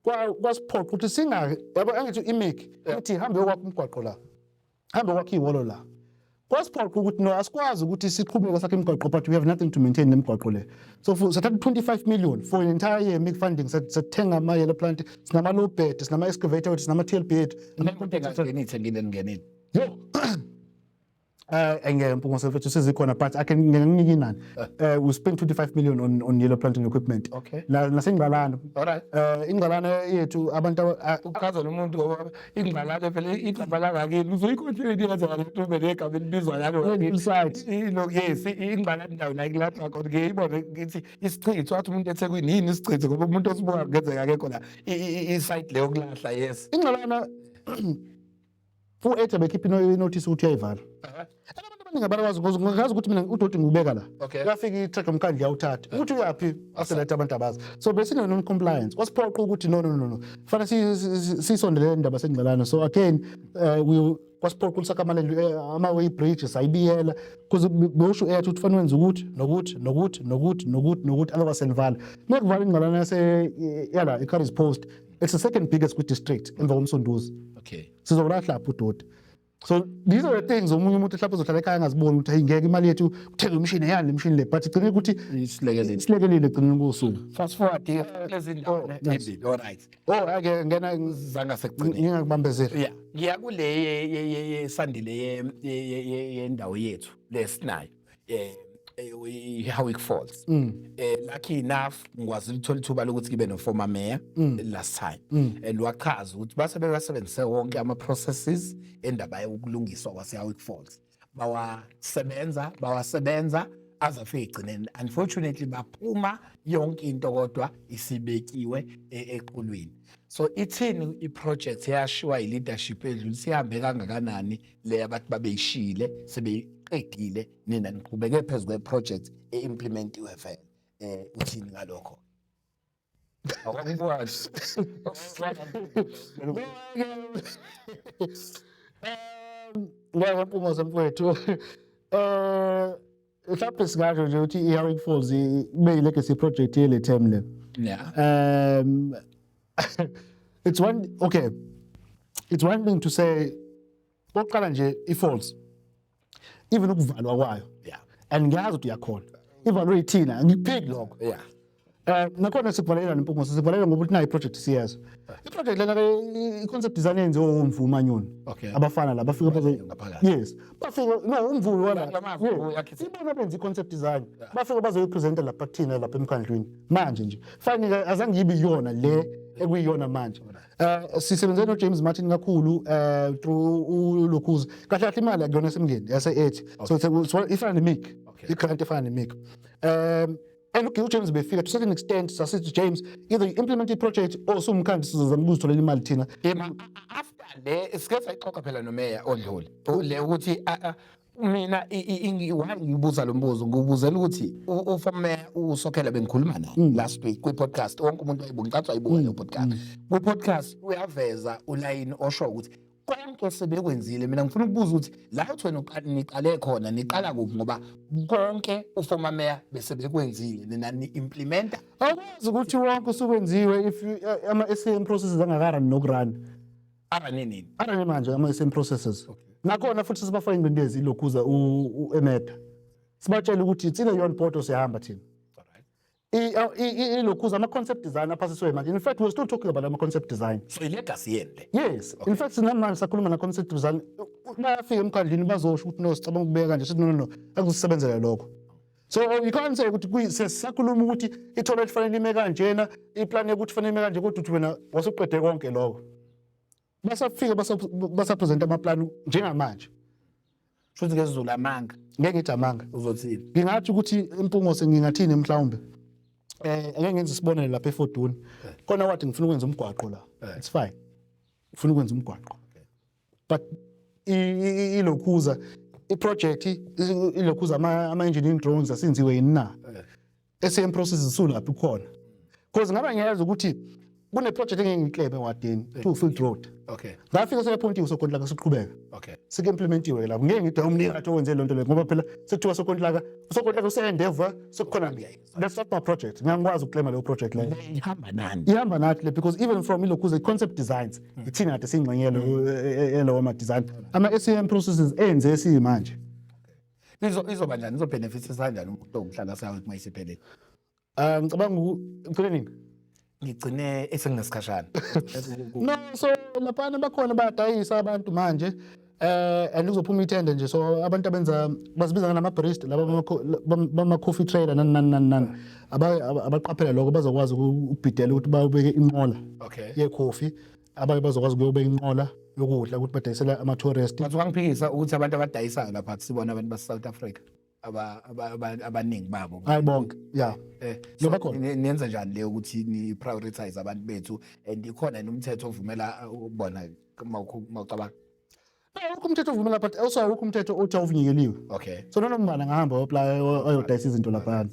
Kwasiphoqa ukuthi singa, yabo, angithi i-MEC ithi hambe yokwakha umgwaqo la, hambe kwakha ihholo la. Kwasiphoqa ukuthi no, asikwazi ukuthi siqhubeke sakhe imigwaqo, but we have nothing to maintain nemigwaqo le. So sathatha 25 million for an entire year MEC funding, sathenga ama-yellow plant, sinama-low bed, sinama-excavator wethu, sinama-TLB ethu. Ngenile, ngenile. Yo, engeke, Mpungose mfethu, sezikhona, but I can ngingakunika inani. We spent 25 million on yellow planting equipment. La nasengqalana. Ingqalana yethu abantu Uchazela umuntu ngoba ingqalane phela igama langakini uzoyikhohlweni yenza ngale ube negama elibizwa ngalo. Site. Yes, ingqalane indawo la ekulatshwa khona, ngiyibone ngithi isichitho, wathi umuntu eThekwini yini isichitho, ngoba umuntu osibuka kungenzeka akekho la. I-site leyo kulahla, yes. Ingqalana u-8 bekhipha inotice ukuthi uyayivala. Abantu abaningi abakwazi because ngazi ukuthi mina udoti ngiwubeka la. Uyafika i-truck yomkhandlu yawuthatha. Ukuthi uyaphi after that abantu abazi. So besine non compliance. Kwasiphoqa ukuthi no, no, no, no. Fanele sisondelele indaba sengqalana. So again we kwasiphoqa ukuthi sakhe ama-way bridge, sayibiyela because bewusho eyathi ukuthi fanele wenze ukuthi nokuthi nokuthi nokuthi nokuthi nokuthi, otherwise senivala. Mekuvala ingqalana yase yala i-Curry's Post, it's the second biggest kwi-district emva koMsunduzi. Sizolahla lapho udoti. So these are the things omunye umuntu mhlawumbe uzohlala ekhaya angaziboni ukuthi hey, ngeke imali yethu kuthenga imishini yani, le mishini le, but igcine ukuthi Isilekelele. Isilekelele egcineni kosuku. Fast forward kulezi ndawo Oh, nice. embili, all right. Oh, ake ngena Zangasekugcineni. Ngingakubambezeli. Yeah, ngiya kule yesandile yendawo yethu lesinayo, i-Howick Falls. Lucky enough ngikwazi ukuthola ithuba lokuthi ngibe no former mayor last time and wachaza ukuthi base bewasebenzise wonke ama processes endaba yokulungiswa kwase Howick Falls, bawasebenza aze afike egcineni. Unfortunately baphuma yonke into kodwa isibekiwe eqhulwini. So ithini i-project eyashiwa i-leadership edlule, sihambe kangakanani le abathi babeyishile sebeyiqedile, nina niqhubeke phezu kwe-project e-implementiwe vele? Uthini ngalokho? Awukwazi. Ngeke, Mpungose mfowethu. Mhlawumbe singasho nje ukuthi i-Howick Falls ibe yi-legacy project yele term le. It's one okay. It's one thing to say oqala nje i-falls, even ukuvalwa kwayo. And ngiyazi ukuthi uyakhona. Ivalwe yithina, angikuphiki lokho. Nakhona sikuvalela neMpunguso, sivalela ngoba ukuthi nayo i-project siyeza. I-project lena ke i-concept design yenziwe uMvume Manyoni. Abafana la bafika bazo Ngaphakathi. Yes. Bafika no uMvume wala. Lama yakhe. Ibona benza i-concept design. Bafika bazoyipresenta lapha kuthina lapha emkhandlwini. Manje nje. Fine ke, azange yibe iyona le ekuyiyona manje. Sisebenze no James Martin kakhulu through ulokhuza. Kahle kahle imali akuyona semngeni yase 8. So ifana ne-MEC. I-grant efana ne-MEC. And okay, uJames befika to certain extent, sasithi, "James, either you implement i-project or sumkhandlu sizozama ukuzitholela imali thina." Yema, after le sike sayixoxa phela nomeya odlule le ukuthi mina why ngibuza lo mbuzo, ngibuzela ukuthi uformer uSokhela, bengikhuluma naye last week kwi-podcast, wonke umuntu wayibuka, ngicathi wayibuka leyo podcast. Kwi-podcast uyaveza ulayini osho ukuthi konke sebekwenzile. Mina ngifuna ukubuza ukuthi la uthi wena niqale khona, niqala kuphi, ngoba konke uformer mayor bese bekwenzile, nina ni-implementa. Awukwazi ukuthi wonke usukwenziwe if ama-SCM processes angakarani nokurana. Abaninini? Arane manje ama-SCM processes. Nakhona futhi sibafake ingcindezi ilokhuza u-eMEDA, sibatshele ukuthi it's either you're on board or siyahamba thina. Ilokhuza ama-concept design aphasisiwe manje. In fact, we're still talking about ama-concept design. So ilegacy yeni le? Yes, in fact sinamanje sakhuluma na-concept design. Bayafika emkhandlwini bazosho ukuthi, "No, sicabanga ukubeka kanje." Sithi, "No, no, no, akuzisebenzela lokho." So you can't say ukuthi sesisakhuluma ukuthi i-toilet fanele ime kanjena, iplan yokuthi fanele ime kanje, kodwa uthi wena wasuqede konke lokho. Basafika basapresenta amaplani njengamanje. Shuthi ngesiZulu amanga. Ngeke ngithi amanga. Uzothini? Ngingathi ukuthi impungose, ngingathini mhlawumbe, ake ngenze isibonelo lapha eForduni khona, wathi ngifuna ukwenza umgwaqo la. It's fine, ufuna ukwenza umgwaqo, but ilokhuza iproject, ilokhuza ama engineering drawings asenziwe yini na, SCM processes sulaphi khona, because ngaba ngiyazi ukuthi kune project engeke ngiklebe ewadini two field road. Ngafika sekaphontiwe usokontilaka, siqhubeka. Sike-implementiwe lapho. Ngeke ngithi umnikathi owenze lento leyo, ngoba phela sekuthiwa sokontilaka, usokontilaka usendeva sekukhona. That's not my project. Ngiyangikwazi ukuklema leyo project leyo. Le ihamba nani? Ihamba nathi le, because even from ilokhuze concept designs, ithina kade siyingxenye yalowo ma-design, ama-SCM processes enze siyimanje. Izoba njani, izobenefitisa kanjani umuntu owumhlala sawo uma isiphelele? Ngicabanga ugcine nini? Ngigcine esenginesikhashana. No, so laphana bakhona bayadayisa abantu manje, and kuzophuma ithende nje. So abantu abenza bazibiza ngama-barista laba bama-coffee trader, nani nani nani nani, abaqaphela lokho bazokwazi ukubhidela ukuthi bayobeke inqola yekhofi, abanye bazokwazi ukuyobeka inqola yokudla ukuthi badayisele ama-tourist. Bathi wangiphikisa ukuthi abantu abadayisayo lapha kusibona abantu base-South Africa abaningi babo. Hayi, bonke, ya. So bakhona. Niyenza njani leyo ukuthi ni-prioritize abantu bethu, and ikhona yini umthetho ovumela ukubona mawucabanga? Awukho umthetho ovumela, but also awukho umthetho othi awuvunyekeliwe. So noma ngubani angahamba ayoapply ayodayisa izinto laphana.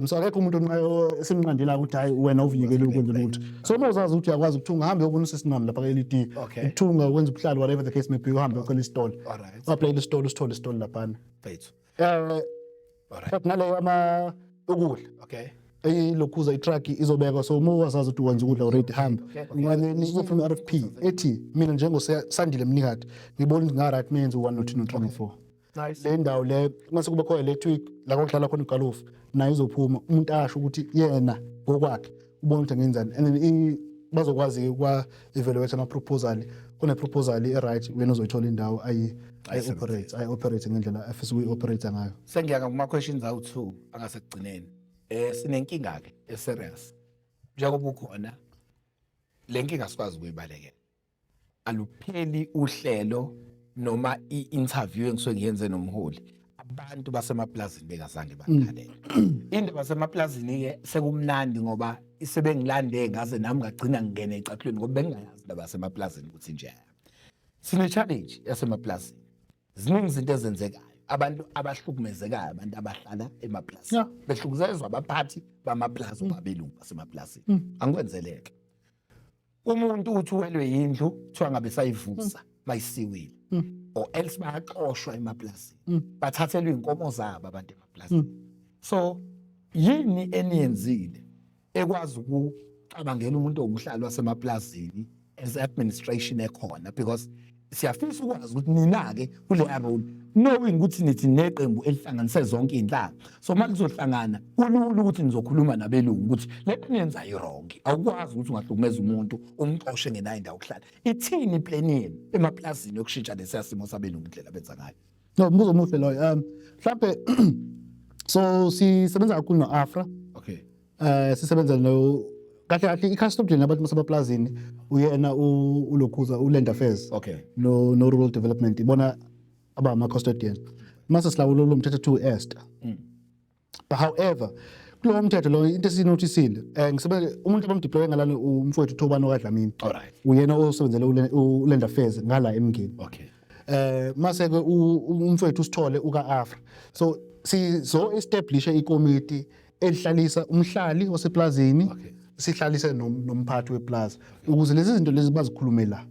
So akekho umuntu esimnqandelayo ukuthi hayi, wena uvunyekeliwe ukwenza lutho. So uma uzazi ukuthi uyakwazi ukuthunga, hambe uyobona usesincane lapha ka-LED. Ukuthunga, ukwenza ubuhlalo, whatever the case may be, uhambe uyocela isitolo. U-applyele isitolo, usithole isitolo laphana. Bethu. But naleyo ama ukudla. Ilokhuza i-truck izobekwa, so uma wazazi ukuthi wenza ukudla already, hamba. And then izophuma i-RFP ethi mina njengoSandile Mnikathi ngibona ukuthi nga-right menze u-1 no 2 no 3 no 4. Le ndawo le mase kuba khona electric la kokudlala khona igalofu, nayo izophuma, umuntu asho ukuthi yena ngokwakhe ubona ukuthi angenzani, and then bazokwazi kwa evaluate ama proposal. Kune proposal e-right, wena uzoyithola indawo ayi ayi operate ngendlela afisa ukuyi-operate ngayo. Sengiya kuma questions awu2 angasekugcineni. Sinenkinga ke eserious. Njengoba ukhona le nkinga sikwazi ukuyibalekela. Alupheli uhlelo noma i-interview engisuke ngiyenze nomholi, abantu basemaplazini bengazange bakhalele. Indaba basemaplazini ke sekumnandi ngoba sebengilande ngaze nami ngagcina ngingene ecathulweni, ngoba bengingayazi indaba yasemaplazini ukuthi nje. Sine challenge yasemaplazini. Ziningi izinto ezenzekayo, abantu abahlukumezekayo, abantu abahlala emaplazini behlukunyezwa abaphathi bamaplazi obabelungu basemaplazini. Angikwenzeleke umuntu uthi uwelwe yindlu, kuthiwa ngabe sayivusa mayisiwile, or else bayaxoshwa emaplazini, bathathelwe inkomo zabo abantu emaplazini. So yini eniyenzile ekwazi ukucabangela umuntu owumhlali wasemaplazini as administration ekhona? Because siyafisa ukwazi ukuthi nina-ke kuleya role, knowing ukuthi nithi neqembu elihlanganise zonke iy'nhlanga, so uma kuzohlangana kulula ukuthi nizokhuluma nabelungu ukuthi le nto niyenzayo i-wrong, awukwazi ukuthi ungahlukumeza umuntu umxoshe ngenayo indawo yokuhlala. Ithini iplani yenu emaplazini yokushintsha lesiya simo sabelungu, indlela abenza ngayo? No, mbuzo omuhle loyo. Mhlambe so sisebenza kakhulu no-AFRA. Sisebenza no kahle kahle i-custodian abantu basemaplazini uyena ulokhuza u-land affairs no rural development, ibona abama custodians. Mase silawula lo mthetho 2 est. But however, Kulowo mthetho lo, into esiyinothisile, ngisebenza umuntu abamdeploye ngalana, umfowethu Thobani okaDlamini. Uyena osebenzele uLand Affairs ngala eMngeni. Mase ke umfowethu usithole uka Afra. So sizo establish ikomiti elihlalisa umhlali waseplazini, sihlalise nomphathi weplaza ukuze lezi zinto lezi bazikhulume la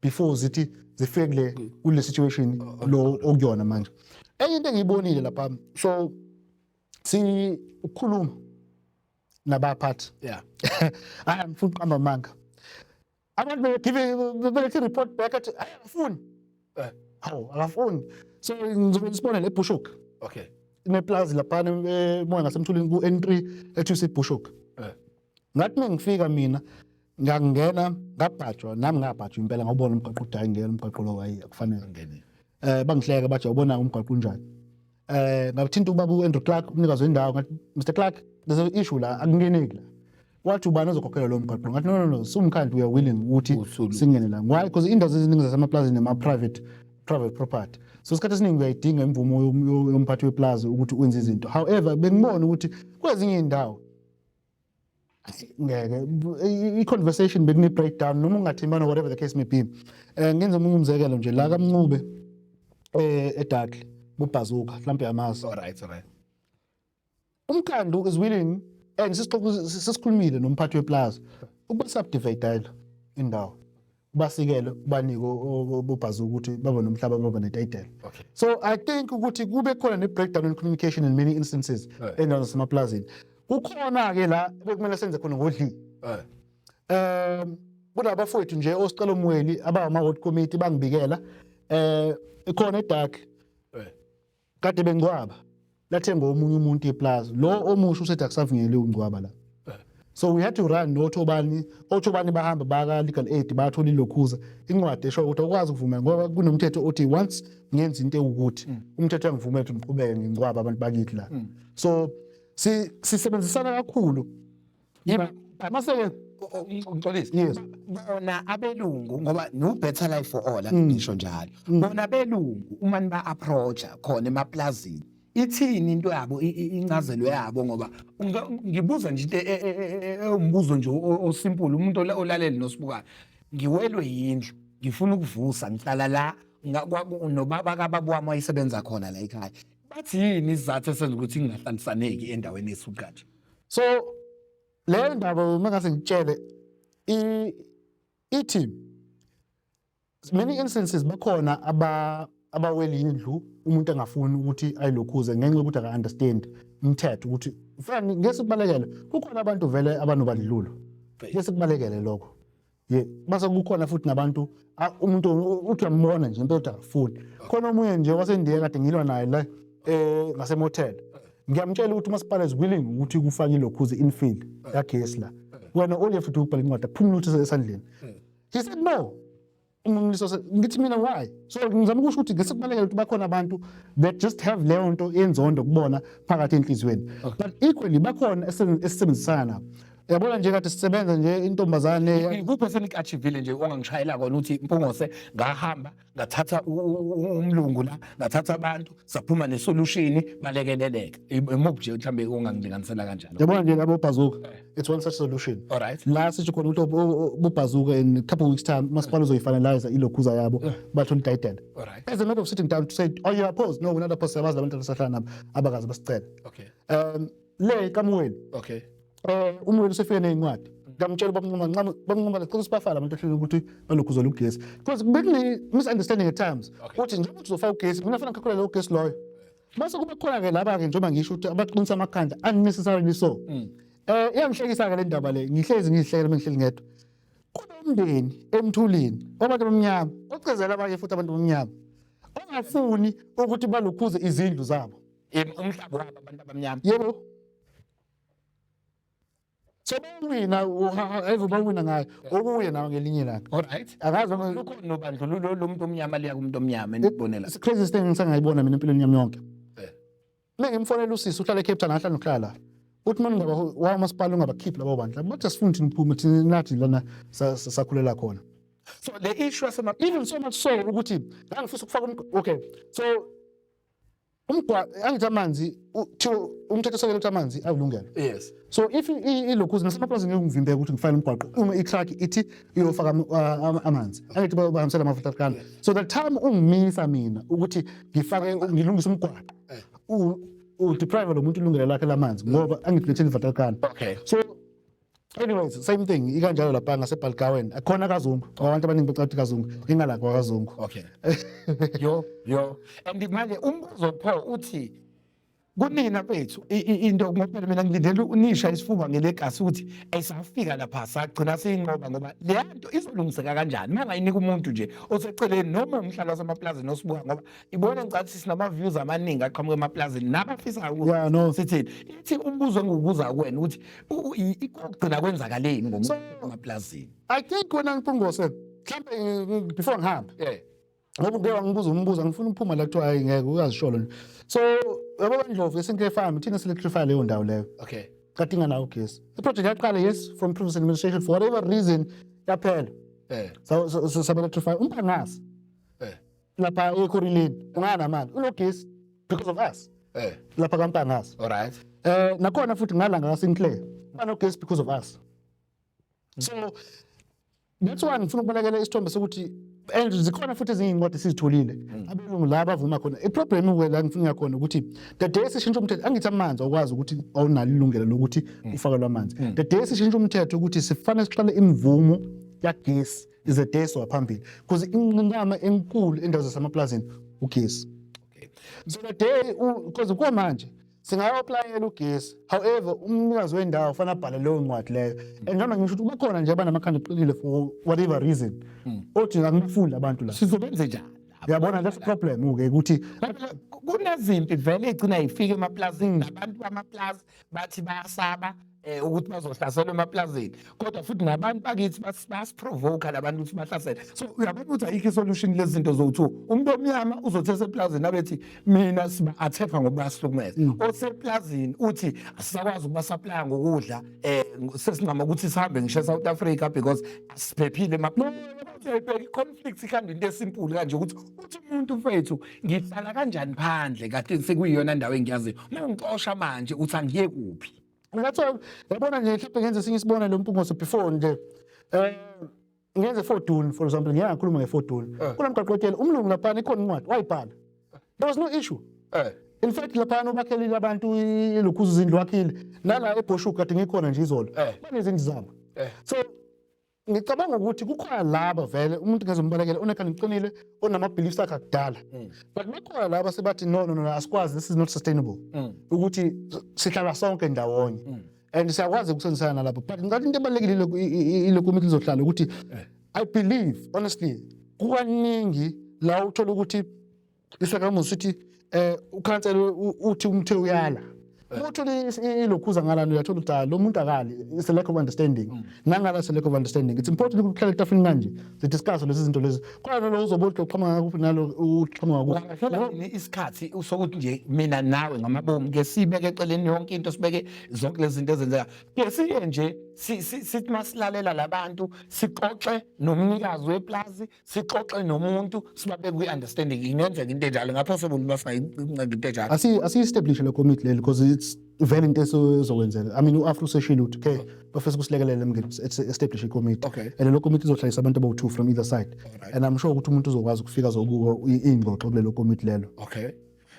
before zithi zifike kule situation lo okuyona manje. Enye into engiyibonile lapha, so si ukukhuluma nabaphathi, hayi, angifuni ukuqamba amanga, abantu begive belethe report back athi, "Hayi, akafuni." Hawu, akafuni. So ngizobe isibonelo eBushhoek. Kuneplazi laphana emoya ngasemthulini ku-N3 ethiwa iseBushhoek. Ngathi mengifika mina, ngangena, ngabhajwa nami, ngabhajwa impela, ngawubona umgwaqo ukuthi hayi, ngena umgwaqo lo, hayi, akufanele. Ngene. Bangihleka, bathi, "Awubona umgwaqo unjani?" Ngathinta ubaba uAndrew Clark, umnikazi wendawo, ngathi, "Mr Clark, there's an issue la, akungeneki la." Wathi, "Ubani ozokhokhela lo mgwaqo?" Ngathi, "No, no, no, sumkhandlu, we are willing ukuthi singene la." Why? Because indawo eziningi zasemaplazini nama private property, so isikhathi esiningi uyayidinga imvumo yomphathi weplaza ukuthi wenze izinto. However, bengibona ukuthi kwezinye indawo ngeke i-conversation bekune breakdown noma ungathembana, whatever the case may be. Ngenza omunye umzekelo nje la kaMncube, eDarkly, buBhazuka, mhlawumbe yamazi. All right. Umkhandlu is willing and sesikhulumile nomphathi weplaza ukuba subdivide indawo, basikele, banike boBhazuka ukuthi babe nomhlaba, babe netayitela. So I think ukuthi kube khona ne-breakdown in communication in many instances endaweni zasemaplazini. Kukhona-ke la bekumele senze khona ngodli. Kunabafowethu nje osicela umweli abawama-ward committee bangibikela ikhona eDark kade bengcwaba, lathenga omunye umuntu iplaza, lo omusha usethi akusavunyelwe ukungcwaba la. So we had to run nothobani, othobani bahamba baka legal aid, bathola ilokhuza incwadi esho ukuthi awukwazi ukuvumela ngoba kunomthetho othi once ngenza into ewukuthi umthetho uyangivumela ukuthi ngiqhubeke ngingcwaba abantu bakithi la. So sisebenzisana kakhulu mase Ngixolise. Yes. Bona abelungu, ngoba no better life for all, ngisho njalo. Bona abelungu uma niba approacha khona emaplazini, ithini into yabo, incazelo yabo? Ngoba ngibuza nje into ewumbuzo nje osimple, umuntu olalele nosibukayo. Ngiwelwe yindlu, ngifuna ukuvusa, ngihlala la nobaba kababa wami wayesebenza khona la ekhaya. Bathi yini isizathu esenza ukuthi ngingahlalisaneki endaweni esuka nje? So le ndaba, mangase ngitshele, ithi many instances bakhona abawela indlu umuntu engafuni ukuthi ayilokhuze ngenxa yokuthi aka-understand umthetho ukuthi fana ngeke sikubalekele. Kukhona abantu vele abanobandlululo, ngeke sikubalekele lokho. Ye, base kukhona futhi nabantu umuntu uthi uyambona nje impela ukuthi akafuni. Khona omunye nje wasendiya kade ngilwa naye la ngasemotel, ngiyamtshela ukuthi umasipala is willing ukuthi kufake ilokhuze infill yagesi la, wena all you have to do ukubhala incwadi, aphumule ukuthi esandleni. He said no. Umliso ngithi mina, why? So ngizama ukusho ukuthi ngesikubalekela ukuthi bakhona abantu that just have leyo nto yenzondo kubona phakathi enhliziyweni, but equally bakhona esisebenzisana nabo. Yabona nje kade sisebenza nje intombazane. Ikuphi eseniku-achievile nje ongangishayela kona ukuthi, "Mpungose, ngahamba ngathatha umlungu la, ngathatha abantu, saphuma nesolution, balekeleleka"? Imuphi nje mhlawumbe ongangilinganisela kanjalo? Yabona nje labo Bhazuka, it's one such solution. La sisho khona ukuthi boBhazuka in a couple of weeks' time umasipala uzoyifinalize ilokhuza yabo, bathola itayitela. As a matter of sitting down to say, "Are you opposed?" "No, we're not opposed. Siyabazi labantu abasahlala nabo, abakaze basicele." Le kaMweli, uMweli usefike nezincwadi, ngamtshela ubaba Ncama, bamncama, cela sibafala abantu ahlele ukuthi balokhuzela ugesi because bekune misunderstanding at times uthi njengoba uzofaka ugesi, mina fanele ngikhokhele lo gesi loyo. Mase kube khona ke laba ke, njengoba ngisho ukuthi abaqinisa amakhanda unnecessarily. So iyangihlekisa ke le ndaba le, ngihlezi ngihlekela mengihleli ngedwa. Kunomndeni emthulini wabantu abamnyama ocezela abanye futhi abantu abamnyama ongafuni ukuthi balokhuze izindlu zabo. Umhlaba wabo abantu abamnyama. Yebo. So bawina, however bawina ngayo okuye nawe ngelinye ilanga. Akazi noma Lukhona nobandlululo lomuntu omnyama liya kumuntu omnyama enibonela? It's the craziest thing ngisangayibona mina empilweni yami yonke. Mengimfonela usisi uhlala eCape Town, ahlala nokuhlala la. Uthi manje ungaba wa umasipala ungabakhiphi labo bantu. Labo bathi asifuni thina uphume, thina nathi lana sakhulela khona. So le issue yasema Even so much so ukuthi ngangifisa ukufaka okay, so Umgwaqo, angithi amanzi, thiwa umthetho osekela ukuthi amanzi awulungelo. So if ilokhuzi nasemaplazini ngivimbeka ukuthi ngifake umgwaqo uma i-truck ithi iyofaka amanzi, angithi bahambisela amafutha kuqala. So the time ungimisa mina ukuthi ngifake, ngilungise umgwaqo, u-deprive lo muntu ilungelo lakhe lamanzi ngoba angithi letheni ivatalkana. So anyways, same thing ikanjalo lapha ngaseBalgowan, akhona kaZungu, abantu abaningi becala ukuthi kaZungu ingala kwakaZungu. Okay, yo yo, and manje umbuzo pho uthi kunina mfethu, into ngoba mina ngilindele unisha isifuba ngelegasi ukuthi ayisafika lapha sagcina siyinqoba, ngoba leya nto izolungiseka kanjani uma ngayinika umuntu nje oseceleni noma umhlalo wasemaplazini osibuka, ngoba ibona ngicathi sinama-views amaningi aqhamuka emaplazini nabafisayo ukuthi Yeah, no. sithini. Ithi umbuzo engiwubuza kuwena ukuthi kokugcina kwenzakaleni ngomuntu emaplazini? I think wena Mpungose, mhlambe before ngihambe, ngoba ngeke wangibuza umbuzo, angifuni ukuphuma la kuthiwa hayi, ngeke uyazisholo nje. So yabo kaNdlovu eSinclair Farm, thina si-electrify leyo ndawo leyo. Kade inganawo ugesi. I-project yaqala, yes, from previous administration, for whatever reason yaphela. So sab-electrify uMpangasi lapha eKorileni, unganamali unogesi because of us lapha kaMpangasi. All right. Nakhona futhi ngalanga kaSinclair banogesi because of us. So that's why ngifuna ukubalekela isithombe sokuthi, and zikhona futhi ezinye iy'ncwadi esizitholile abelungu la abavuma khona. I-problem ke la ngifuna khona ukuthi the day sishintsha umthetho, angithi amanzi awukwazi ukuthi awunalo ilungelo lokuthi ufakelwe amanzi. The day sishintsha umthetho ukuthi sifanele siqale imvumo yagesi is a day sowaphambili, because inqinama enkulu endawo zasemaplazini ugesi. So the day, because kwamanje singayo-applyela ugesi, however umnikazi wendawo ufanele abhale leyo ncwadi leyo, and njengoba ngisho ukuthi bakhona nje abanamakhanda aqinile for whatever reason othi angifuni abantu la. Sizobenze njani? Uyabona, that's the problem-ke ukuthi Kunezimpi vele egcina ifika emaplazini, nabantu bamaplazi bathi bayasaba ukuthi bazohlaselwa emaplazini, kodwa futhi nabantu bakithi bayasiprovoke labantu ukuthi bahlasele. So uyabona ukuthi ayikho isolution lezi zinto zokuthi umuntu omnyama uzothi eseplazini abethi mina siba-attack ngoba bayasihlukumeza, oseplazini uthi asisakwazi ukubasupplya ngokudla, sesincama ukuthi sihambe ngisho e-South Africa because asiphephile emaplazini. Uyayibheka i-conflict ihambe into e-simple kanje ukuthi uthi umuntu, mfethu, ngihlala kanjani phandle kade sekuyiyona ndawo engiyaziyo, uma ngixosha manje uthi angiye kuphi? That's why yabona nje mhlawumbe ngenze esinye isibonelo, Mpungose, before nje ngenze Fordoon, for example, ngeke ngakhuluma ngeFordoon. Kunomgaqo otshela umlungu laphana, ikhona incwadi wayibhala, there was no issue. In fact laphana ubakhelile abantu ilokhuza izindlu wakhile nala eBoshoek, kade ngikhona nje izolo, banezindlu zabo. So ngicabanga ukuthi kukhona laba vele umuntu ngezombalekela onekhanda liqinile, onama-beliefs akhe akudala, but bakhona laba sebathi no, no, no, asikwazi, this is not sustainable ukuthi sihlala sonke ndawonye and siyakwazi ukusebenzisana nalapho. But ngathi into ebalulekile ile komiti izohlala ukuthi I believe honestly kukaningi la uthola ukuthi isakhamuzi sithi ukhansela uthi umthe uyala. Uma uthola ilokhuza ngalana, uyathola ukuthi hayi, lo muntu akali, it's a lack of understanding nangala, it's a lack of understanding. It's important ukuthi kuhlale etafuleni kanje, sidiscuss lezi zinto lezi. Khona nalo uzobe uthi uqhamuka ngakuphi, nalo uqhamuka ngakuphi. Ungathola nini isikhathi sokuthi nje mina nawe ngamabomu ke sibeke eceleni yonke into, sibeke zonke lezi zinto ezenzeka, ke siye nje sithi masilalela labantu, sixoxe nomnikazi weplazi, sixoxe nomuntu, sibabeke kwi-understanding? Ingenzeka into enjalo? Ngapossible uba singayinceda into enjalo? Asiyi-establish le committee leli because it's vele into ezokwenzeka. I mean, u-Afro useshilo ukuthi okay, bafisa ukusilekelela emngeni establish i-committee. And lo committee izohlalisa abantu abawu-two from either side. And I'm sure ukuthi umuntu uzokwazi ukufika azobuka iy'ngxoxo kulelo committee lelo. Okay,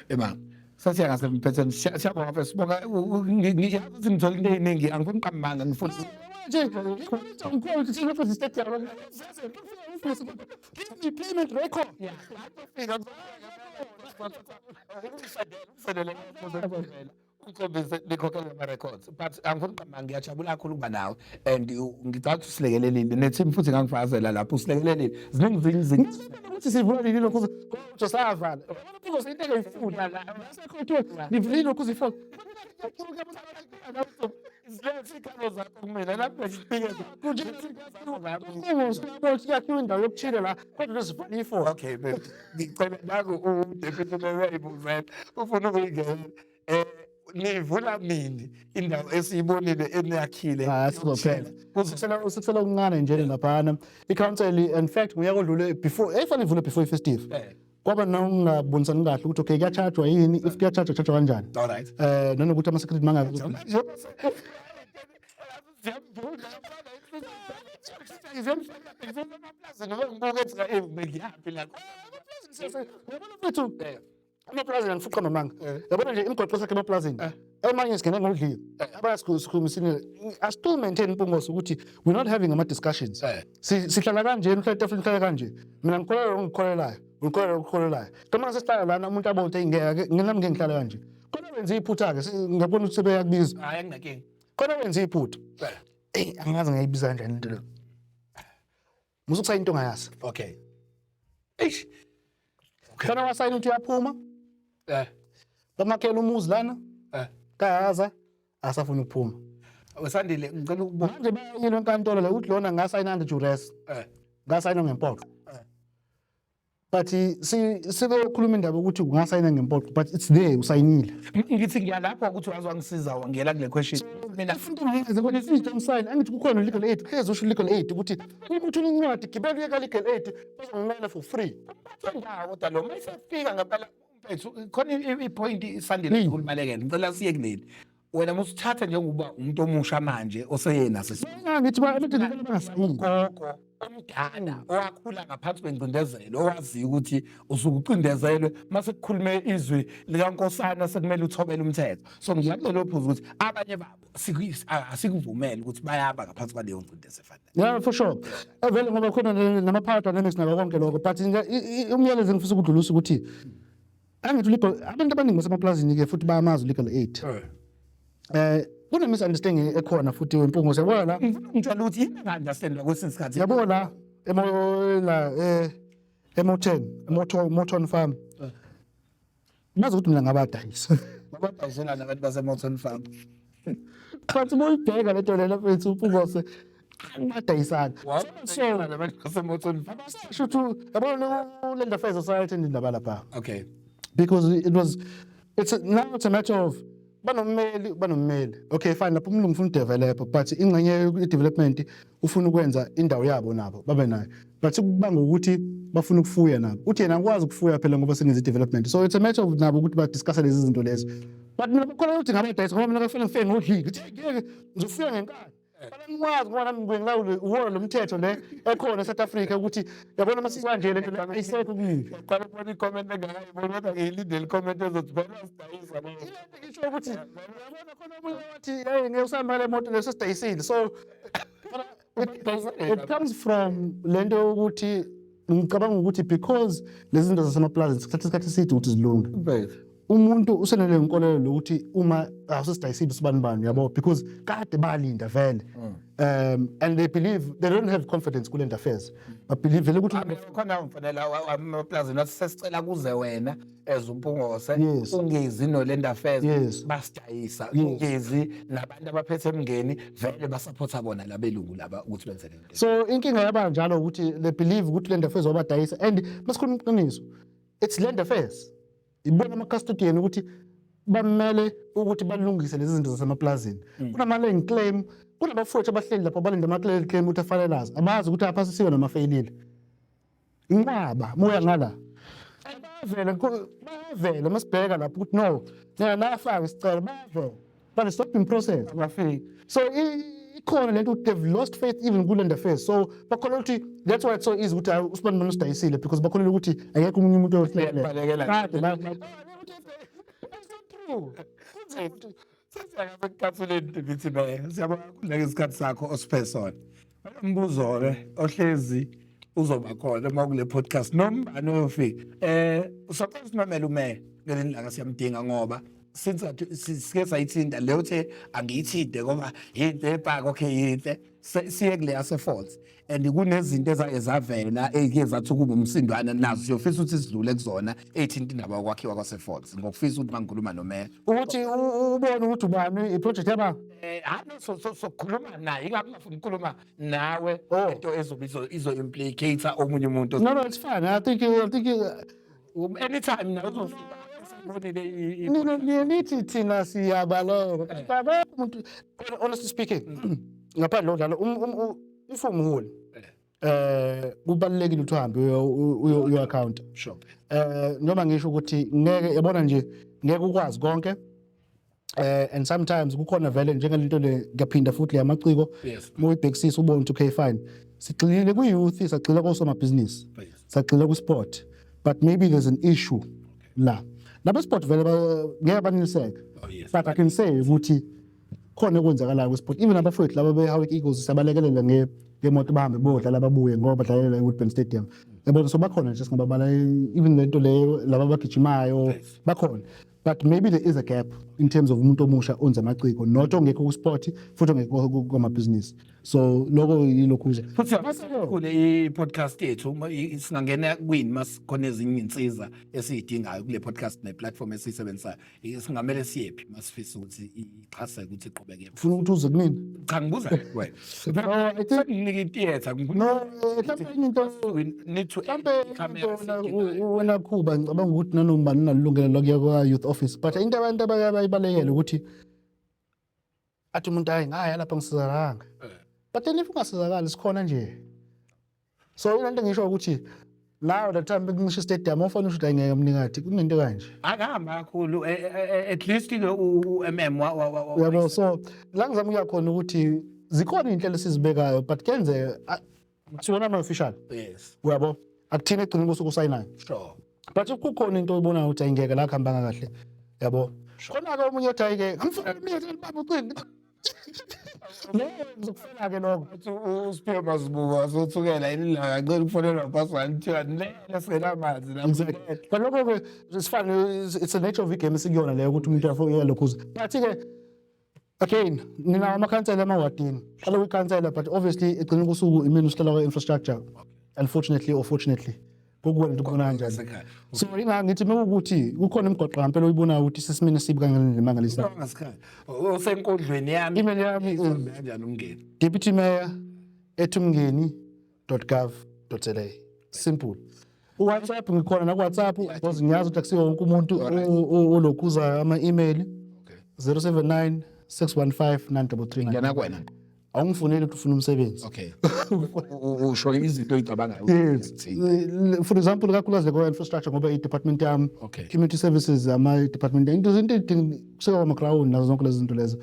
ema sasiya ngasemphethweni. Siyabonga mfethu, sibonga. Ngiyazi ukuthi ngithola into ey'ningi, angifuni uqamba, ngifuna nje give me payment record. Ukhombise nikhokhele ama-records, but angifuni uqamba, ngiyajabula kakhulu ukuba nawe and ngicabanga ukuthi usilekelelile ne-team futhi, ngangifakazela lapho usilekelelile, ziningi zinye izinto. Ukuthi sivula nini lokhu kodwa sayavala because into engayifuni nivulile lokhu zifona. Zilethe iy'khalo zakho kumina lapho sifike. Kuyakhiwa indawo yokuchila la kodwa lezivula ifoni. Okay babe, ngicela naku uDeputy Mayor uyayibuzela, ufuna ukuyingena. Nivula nini indawo esiyibonile eniyakhile? Ah, sizophela. Sikusela okuncane nje laphana. I-council, in fact, ngonyaka odlule before, eyifanele ivule before i-festive. Kwaba nokungabonisani kahle ukuthi okay, kuyachajwa yini, if kuyachajwa, kuchajwa kanjani. All right. Nanokuthi ama-security mangabi. Yabona mfethu, emaplazini angifuqa mamanga. Yabona nje imigwaqo sakhe emaplazini. Emanye singene ngodliwe. Abanye sikhulumisile. I still maintain, Mpungose, ukuthi we're not having ama discussions. Sihlala kanje, uhlala etafuleni, uhlala kanje. Mina ngikholelwa ngikholelayo, ngikholelwa okukholelayo. Kama sesihlala lana umuntu abone ukuthi ngeke nami ngeke ngihlale kanje. Khona wenza iphutha ke, ngiyabona ukuthi sebeyakubiza. Hayi, anginankinga. Khona wenza iphutha. Angazi ngayibiza kanjani into le. Musa ukusayina into ongayazi. Okay. Eish. Khona wasayina ukuthi uyaphuma. Bamakhela umuzi lana. Kayaza asafuna ukuphuma. Wesandile, ngicela ukubuza. Manje bayile enkantolo le ukuthi lona ngasayina under duress. Ngasayina ngempoqo. But si sibekhuluma indaba ukuthi ungasayina ngempoqo, but it's there, usayinile. Ngithi ngiyalapho ukuthi wazi wangisiza wangena kule question. Mina futhi ungayenza khona system sign, angithi kukhona legal aid, hlezi usho legal aid ukuthi uma uthola incwadi, gibela uye ka legal aid, bazongimela for free. Umphathwe ndawo kodwa lo mayisefika ngempela mfethu, khona i-point isandile ukulibalekela. Ngicela siye kuleli. Wena musuthatha njengoba umuntu omusha manje oseyena Ngithi ba abantu bangasayini. Gogo omdala owakhula ngaphansi kwengcindezelo, owaziyo ukuthi usuke ucindezelwe mase kukhulume izwi likankosana, sekumele uthobele umthetho. So ngiya kulelo phuzu ukuthi abanye babo asikuvumele ukuthi bayaba ngaphansi kwaleyo ngcindezi efanayo. Yeah, for sure. Vele ngoba khona nama power dynamics nako konke lokho, but umyalezo engifisa ukudlulisa ukuthi angithi legal, abantu abaningi basemaplazini ke futhi bayamazi legal aid. Kune misunderstanding ekhona futhi, wempungo, yabona la. Ngifuna ungitshela ukuthi yini enga-understand kwesinye isikhathi. Yabo la emo la emo 10 Moto Morton Farm. Bazi ukuthi mina ngabadayisa. Babadayisela nabantu baseMorton Farm. But uma uyibheka lento lena mfethu uPungose, angibadayisana. So nabantu baseMorton Farm. Sho ukuthi yabona u-Land Affairs Society indaba lapha. Because it was it's a, now it's a matter of banommeli, okay, fine, lapho umlungu ufuna udevelop, but ingxenye ye-development ufuna ukwenza indawo yabo nabo babe nayo, but kubanga ukuthi bafuna ukufuya nabo, uthi yena akwazi ukufuya phela ngoba sengenza i-development. So it's a matter of nabo ukuthi badiscusse lezi zinto lezo, but mina bakholelwa ukuthi ngabadayisa ngoba mina kufanele ngifike ngodlile ukuthi ngeke ngizofuya ngenkani. Fanele ngikwazi ngoba nami ngibuye ngilawule uwona lo mthetho le ekhona eSouth Africa ukuthi yabona masikwanje lento le ayisekho kimi. Qala ukubona i-comment engakayiboni kodwa ngiyilindele i-comment ezothi vele wasidayisa leyo. Ngisho ukuthi yabona khona omunye wathi, hey, ngeke usahamba le moto leso sidayisile. So it comes from lento yokuthi ngicabanga ukuthi because lezi zinto zasemaplazini sikuthatha isikhathi eside ukuthi zilunge, umuntu usenale nkolelo lokuthi uma awusesidayisile usibani bani, yabo, because kade balinda vele, and they believe, they don't have confidence kule affairs, but believe vele ukuthi Khona mfanele amaplazini wathi sesicela kuze wena as uMpungose ungezi no-Land Affairs basidayisa, ungezi nabantu abaphethe emngeni, vele basupporta bona labelungu laba ukuthi benze le nto. So inkinga yaba njalo ukuthi they believe ukuthi Land Affairs wabadayisa, and masikhuluma iqiniso, it's Land Affairs ibona ama-custodian ukuthi bamele ukuthi balungise lezi zinto zasemaplazini. Kunama-land claim, kunabafowethu abahleli lapho balinde ama-land claim ukuthi afanele azi, abazi ukuthi aphasisiwe noma afeyilile. Inqaba moya ngala bayavela, bayavela masibheka lapho ukuthi no, nina nafaka isicelo, bayavela, but it's not been processed. Abafiki. So ikhona lento ukuthi they've lost faith even ku-Land Affairs, so bakholelwa ukuthi that's why it's so easy ukuthi hayi, usibani bani usidayisile, because bakholelwa ukuthi akekho omunye umuntu Uyakubalekela. Kade It's not true. Sesiyakasekukhathuleni Deputy Mayor. Siyabonga kakhulu ngesikhathi sakho osiphe sona. Umbuzo-ke ohlezi uzoba khona uma kule podcast noma ubani oyofika. Usacela usimamele umeya ngelinye ilanga, siyamdinga ngoba since sike sayithinta leyo uthe angiyithinte ngoba yinto epaka, okay, yinhle. Siye kule yase-Falls and kunezinto ezake zavela ey'ke zathi ukuba umsindwana nazo, siyofisa ukuthi sidlule kuzona ey'thinta indaba yokwakhiwa kwase-Falls. Ngokufisa ukuthi mangikhuluma nomeya ukuthi ubone ukuthi ubani i-project yaba Hayi no, so sokhuluma naye, ingakho ngafuna ukukhuluma nawe into ezobe izo-implicate omunye umuntu. No, it's fine. I think Anytime nawe uzofika esibonile nina niye nithi thina siyabaleka, akekho umuntu, honestly speaking, ngaphandle kokudlala, if umuholi, kubalulekile ukuthi uhambe uyo-account. Noma ngisho ukuthi ngeke, yabona nje, ngeke ukwazi konke, and sometimes kukhona vele njengalento le, ngiyaphinda futhi, yamaciko. Uma uyibhekisisa ubone ukuthi okay, fine, sigxilile kwi-youth, sagxila kosomabhizinisi, sagxila ku-sport, but maybe there's an issue la nabe-sport vele ngeke baneliseke. But I can say ukuthi khona okwenzakalayo kwi-sport. Even abafowethu laba be-Howick Eagles siyabalekelela ngemoto, bahambe bodlala, babuye, ngoba badlalela e-Woodburn Stadium, yabona. So bakhona nje, singababala, even lento leyo, laba abagijimayo bakhona, but maybe there is a gap in terms of umuntu omusha onze amaciko, not ongekho ku-sport futhi ongekho kwamabhizinisi. So lokho yilokhu nje. Futhi kule i-podcast yethu, uma singangena kwini masikhona ezinye iy'nsiza esiy'dingayo kule podcast ne-platform esiyisebenzisayo, singamele siyephi masifisa ukuthi ixhaseke, ukuthi iqhubeke? Ufuna ukuthi uze kumina? Cha, ngibuza wena. No, I think Nginika i-theatre. No, mhlawumbe enye into We need to mhlawumbe camera into wena esiyidingayo. Wena Khuba, ngicabanga ukuthi nanoma ubani unalungelo lokuya kwa-youth office, but into abantu abaye bayibalekele ukuthi athi umuntu, "Hayi, ngaya lapha, ngisizakalanga." But then if ungasizakali, sikhona nje. So ile nto ngisho ukuthi now the time bekuncisha istadium, ofana usho ukuthi ayingeke mnikathi kunento kanje. Akahamba kakhulu, at least ke u-MM Uyabo, so la ngizama ukuya khona ukuthi zikhona iy'nhlelo esizibekayo, but kuyenzeka siwona ama-official. Uyabo, akuthina egcina kusuku usayinayo. But if kukhona into oyibonayo ukuthi ayingeke la kuhambanga kahle, yabo, khona-ke omunye othi, "Hhayi-ke, ngifonela umnikathi, baba ucingo." No, ngizokufela-ke lokho. Uthi uSiphiwe Mazibuko wasothukela ilanga ngicela ukufonelwa phasi kuthiwa lele singenamanzi la. Exactly. But lokho-ke sifane, it's a nature of igame esikuyona leyo, ukuthi umuntu uyalokhuza. But-ke again, ninawo amakhansela emawadini, hlala kwikhansela, but obviously egcina kusuku imini usihlala kwa-infrastructure, unfortunately or fortunately, kukuwena ukuthi ubona kanjani. Sekhaya. So ingakho ngithi uma kuwukuthi kukhona imigwaqo ngampela oyibonayo ukuthi isesimeni esibi kangakanani nemangalisayo. Ngasekhaya. Usenkundlweni yami. Email yami is Kanjani umngeni? deputymayor@umngeni.gov.za. Simple. UWhatsApp, ngikhona naku-WhatsApp, because ngiyazi ukuthi akusiwo wonke umuntu olokhuza ama-email. 079 615 9339. Ngena kuwena. Awungifoneli ukuthi ufuna umsebenzi. Okay. Usho izinto oyicabangayo. Yes. For example, kakhulukazi kwa-infrastructure, ngoba i-department yami, community services, ama-department, into izinto ey'dinga kuseka kwama-ground nazo zonke lezi zinto lezo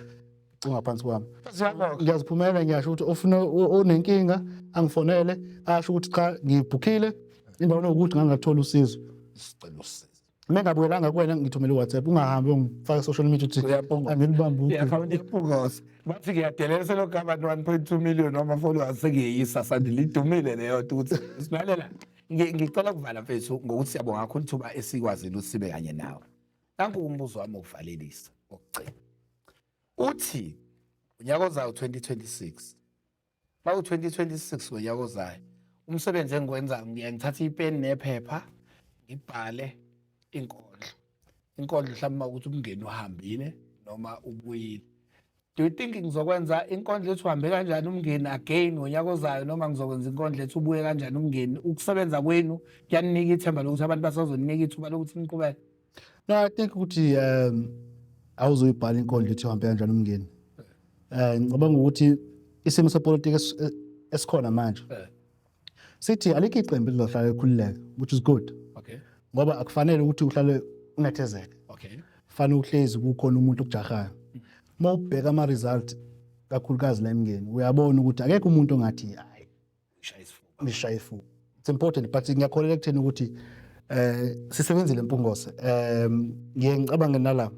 ngaphansi kwami. Siyabonga. Ngiyaziphumela, ngiyasho ukuthi ofuna onenkinga angifonele, asho ukuthi cha, ngibhukhile indawo nokuthi ngangathola usizo. Sicela usizo. Uma ngabuyelanga kuwena, ngithumele u-WhatsApp, ungahambi uyongifaka social media uthi Uyabonga. angilibambe ucingo. I-akhawunti yePhungose. Bathi ngiyadelela selokhu abantu 1.2 million wama-followers, sengiyeyisa sandile, idumile leyo nto ukuthi silalela. Ngicela ukuvala, mfethu, ngokuthi siyabonga kakhulu ithuba esikwazile ukuthi sibe kanye nawe. Nanku umbuzo wami wokuvalelisa wokugcina. Uthi unyaka ozayo 2026. Bawu 2026 ngonyaka ozayo. Umsebenzi engiwenzayo, ngiye ngithathe ipeni nephepha ngibhale inkondlo. Inkondlo mhlawumbe ukuthi umngeni uhambile noma ubuyile. Do you think ngizokwenza inkondlo ethi uhambe kanjani umngeni again ngonyaka ozayo, noma ngizokwenza inkondlo ethi ubuye kanjani umngeni? Ukusebenza kwenu kuyaninika ithemba lokuthi abantu basazonika ithuba lokuthi niqhubeke? No, I think ukuthi awuzoyibhala inkondlo ethi uhambe kanjani umngeni. Ngicabanga ukuthi isimo sepolitiki esikhona manje sithi alikho iqembu elizohlala likhululeka, which is good, ngoba akufanele ukuthi uhlale unethezeke. Fanele uhlezi kukhona umuntu okujahayo. Uma ubheka ama-result, kakhulukazi la emngeni, uyabona ukuthi akekho umuntu ongathi hayi, Shaya isifuba. Ngishaya isifuba. It's important, but ngiyakholelwa ekutheni ukuthi sisebenzile eMpungose. Ngiye ngicabange nala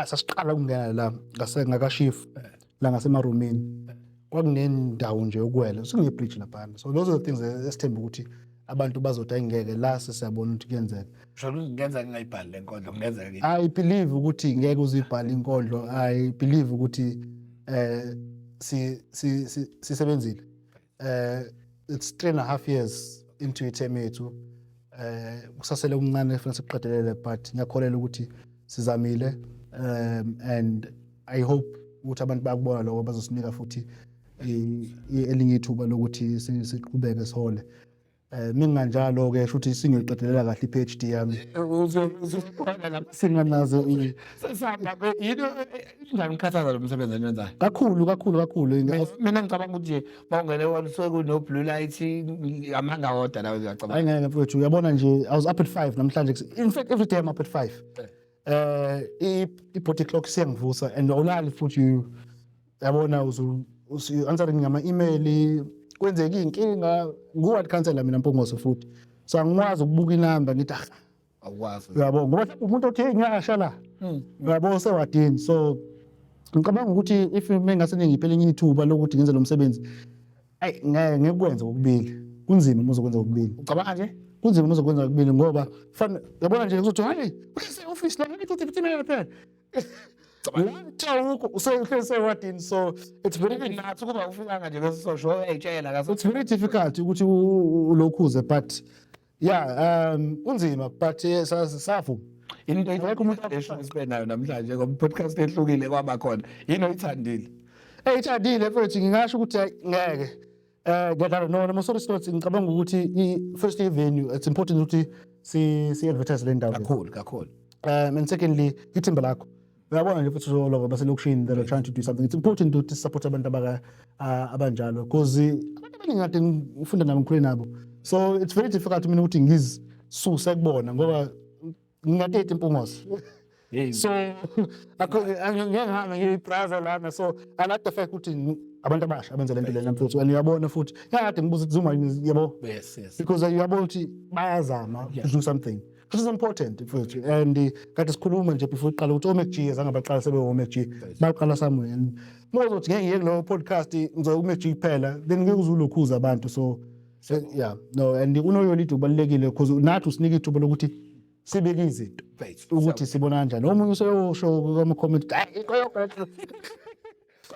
sasiqala ukungena la ngase ngakashifu la ngasemarumini, kwakunendawo nje yokuwela, sekune-bridge laphana. So those are the things esithemba ukuthi abantu bazothi ayingeke la sesiyabona ukuthi kuyenzeka. Usho ukuthi kungenzeka ngingayibhali le nkondlo, kungenzeka I believe ukuthi ngeke uzibhale inkondlo. I believe ukuthi si si sisebenzile. It's 3.5 years into iterm yethu. Kusasele okuncane kufanele sikuqedelele, but ngiyakholelwa ukuthi sizamile, and I hope ukuthi abantu bayakubona lokho, bazosinika futhi elinye ithuba lokuthi siqhubeke sihole. Minganjalo ke shuthi singiyoqedelela kahle i-PhD yami. Uzokhona lapha. Singanazo Sesihamba yini injani ukukhathaza lo msebenzi eniwenzayo? Kakhulu kakhulu kakhulu. Mina ngicabanga ukuthi nje mawungene wona kuno blue light, amanga wodwa lawo, ngiyacabanga. Hayi ngeke mfowethu, uyabona nje, I was up at 5 namhlanje. In fact, every day I'm up at 5. I body clock siyangivusa and awulali futhi, yabona, uzu answering ngama email, kwenzeka inkinga ngu-ward councillor mina, Mpungose, futhi so angikwazi ukubuka inamba ngithi ah. Awukwazi. Uyabo, ngoba mhlawumbe umuntu othi, "Hey, ngiyasha la," uyabo, sewadini. So ngicabanga ukuthi if mengase ningiphe elinye ithuba lokuthi ngenze lo msebenzi, ayi ngeke ngikwenze kokubili. Kunzima uma uzokwenza kokubili. Ucabanga nje? Kunzima uma uzokwenza kokubili, ngoba fana yabona nje kuzothi, hayi, uhlise office la, ngithi uthi mina phela la ukho usehlise ewadini, so it's very Nathi kuba ufikanga nje bese sosho eyitshela kaso. It's very difficult ukuthi ulokhuze, but yeah, kunzima, but savu Into oyithandile sibe nayo namhlanje, ngoba podcast ehlukile kwaba khona. Yini oyithandile? Eyithandile mfethu, ngingasho ukuthi hayi, ngeke ngiyadlala, no no sorry, not ngicabanga ukuthi first i-venue, it's important ukuthi si advertise le ndawo. Kakhulu kakhulu. And secondly, ithimba lakho, uyabona nje futhi uzolova baselokishini that are trying to do something. It's important ukuthi support abantu abanjalo because abantu abaningi kade ngifunda nabo, ngikhule nabo, so it's very difficult mina ukuthi ngizisuse kubona ngoba ngingateti Mpungose. So akho ngeke ngihambe ngiyibraza lana. So I like the fact ukuthi abantu abasha abenza lento lena mfethu, and uyabona futhi ngakade ngibuza ukuthi Zuma, yabo, because uyabona ukuthi bayazama to do something which is important mfethu. And kade sikhuluma nje before iqala ukuthi oMac G azange baqala sebe oMac G, baqala somewhere, and uma uzothi ngeke ngiye kulowo podcast, ngizoya kuMac G kuphela, then ngeke uzulokhuza abantu. So yeah, no, and unoyolide kubalulekile because nathi usinika ithuba lokuthi sibeke izinto Mfethu, ukuthi sibona kanjani. Omunye useyosho kwama-comment, hayi, into yokho.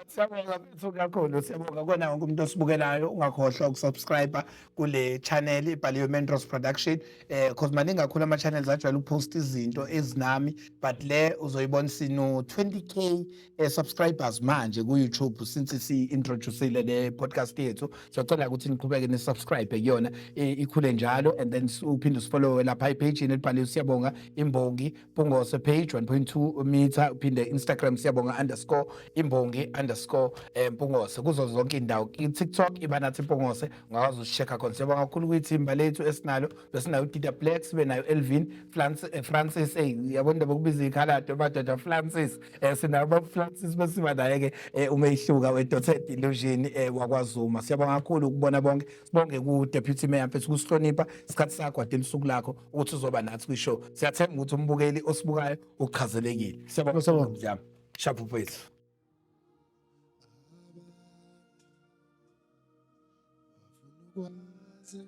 Siyabonga mfethu kakhulu, siyabonga kona wonke umuntu osibukelayo. Ungakhohlwa ukusubscribe kule channel ibhaliwe Mentros Production, cause maningi kakhulu ama channels ajwayele ukupost izinto ezinami, but le uzoyibona sino 20K subscribers manje ku YouTube since si introduceile le podcast yethu. Siyacela ukuthi niqhubeke ni subscribe kuyona, ikhule njalo, and then uphinde usifollow lapha epage elibhaliwe Siyabonga Imbongi Mpungose page, 1.2 meter. Uphinde Instagram, siyabonga_imbongi_ Mpungose kuzo zonke indawo. I-TikTok iba nathi Mpungose, ungakwazi usisheka khona. Siyabonga kakhulu kwithimba lethu esinalo, besinayo uDida Black, sibe nayo Elvin Francis, yabona indaba okubiza ikhaladi madoda, Francis, sinayo baba Francis, besiba naye ke umehluka we-Dotted Illusion wakwaZuma. Siyabonga kakhulu ukubona bonke. Sibonge ku Deputy Mayor mfethu kusihlonipha isikhathi sakho ade lisuku lakho ukuthi uzoba nathi kwishow. Siyathemba ukuthi umbukeli osibukayo uchazelekile. Siyabonga. Siyabonga. Mziyami shaphu mfethu. Ukwazi.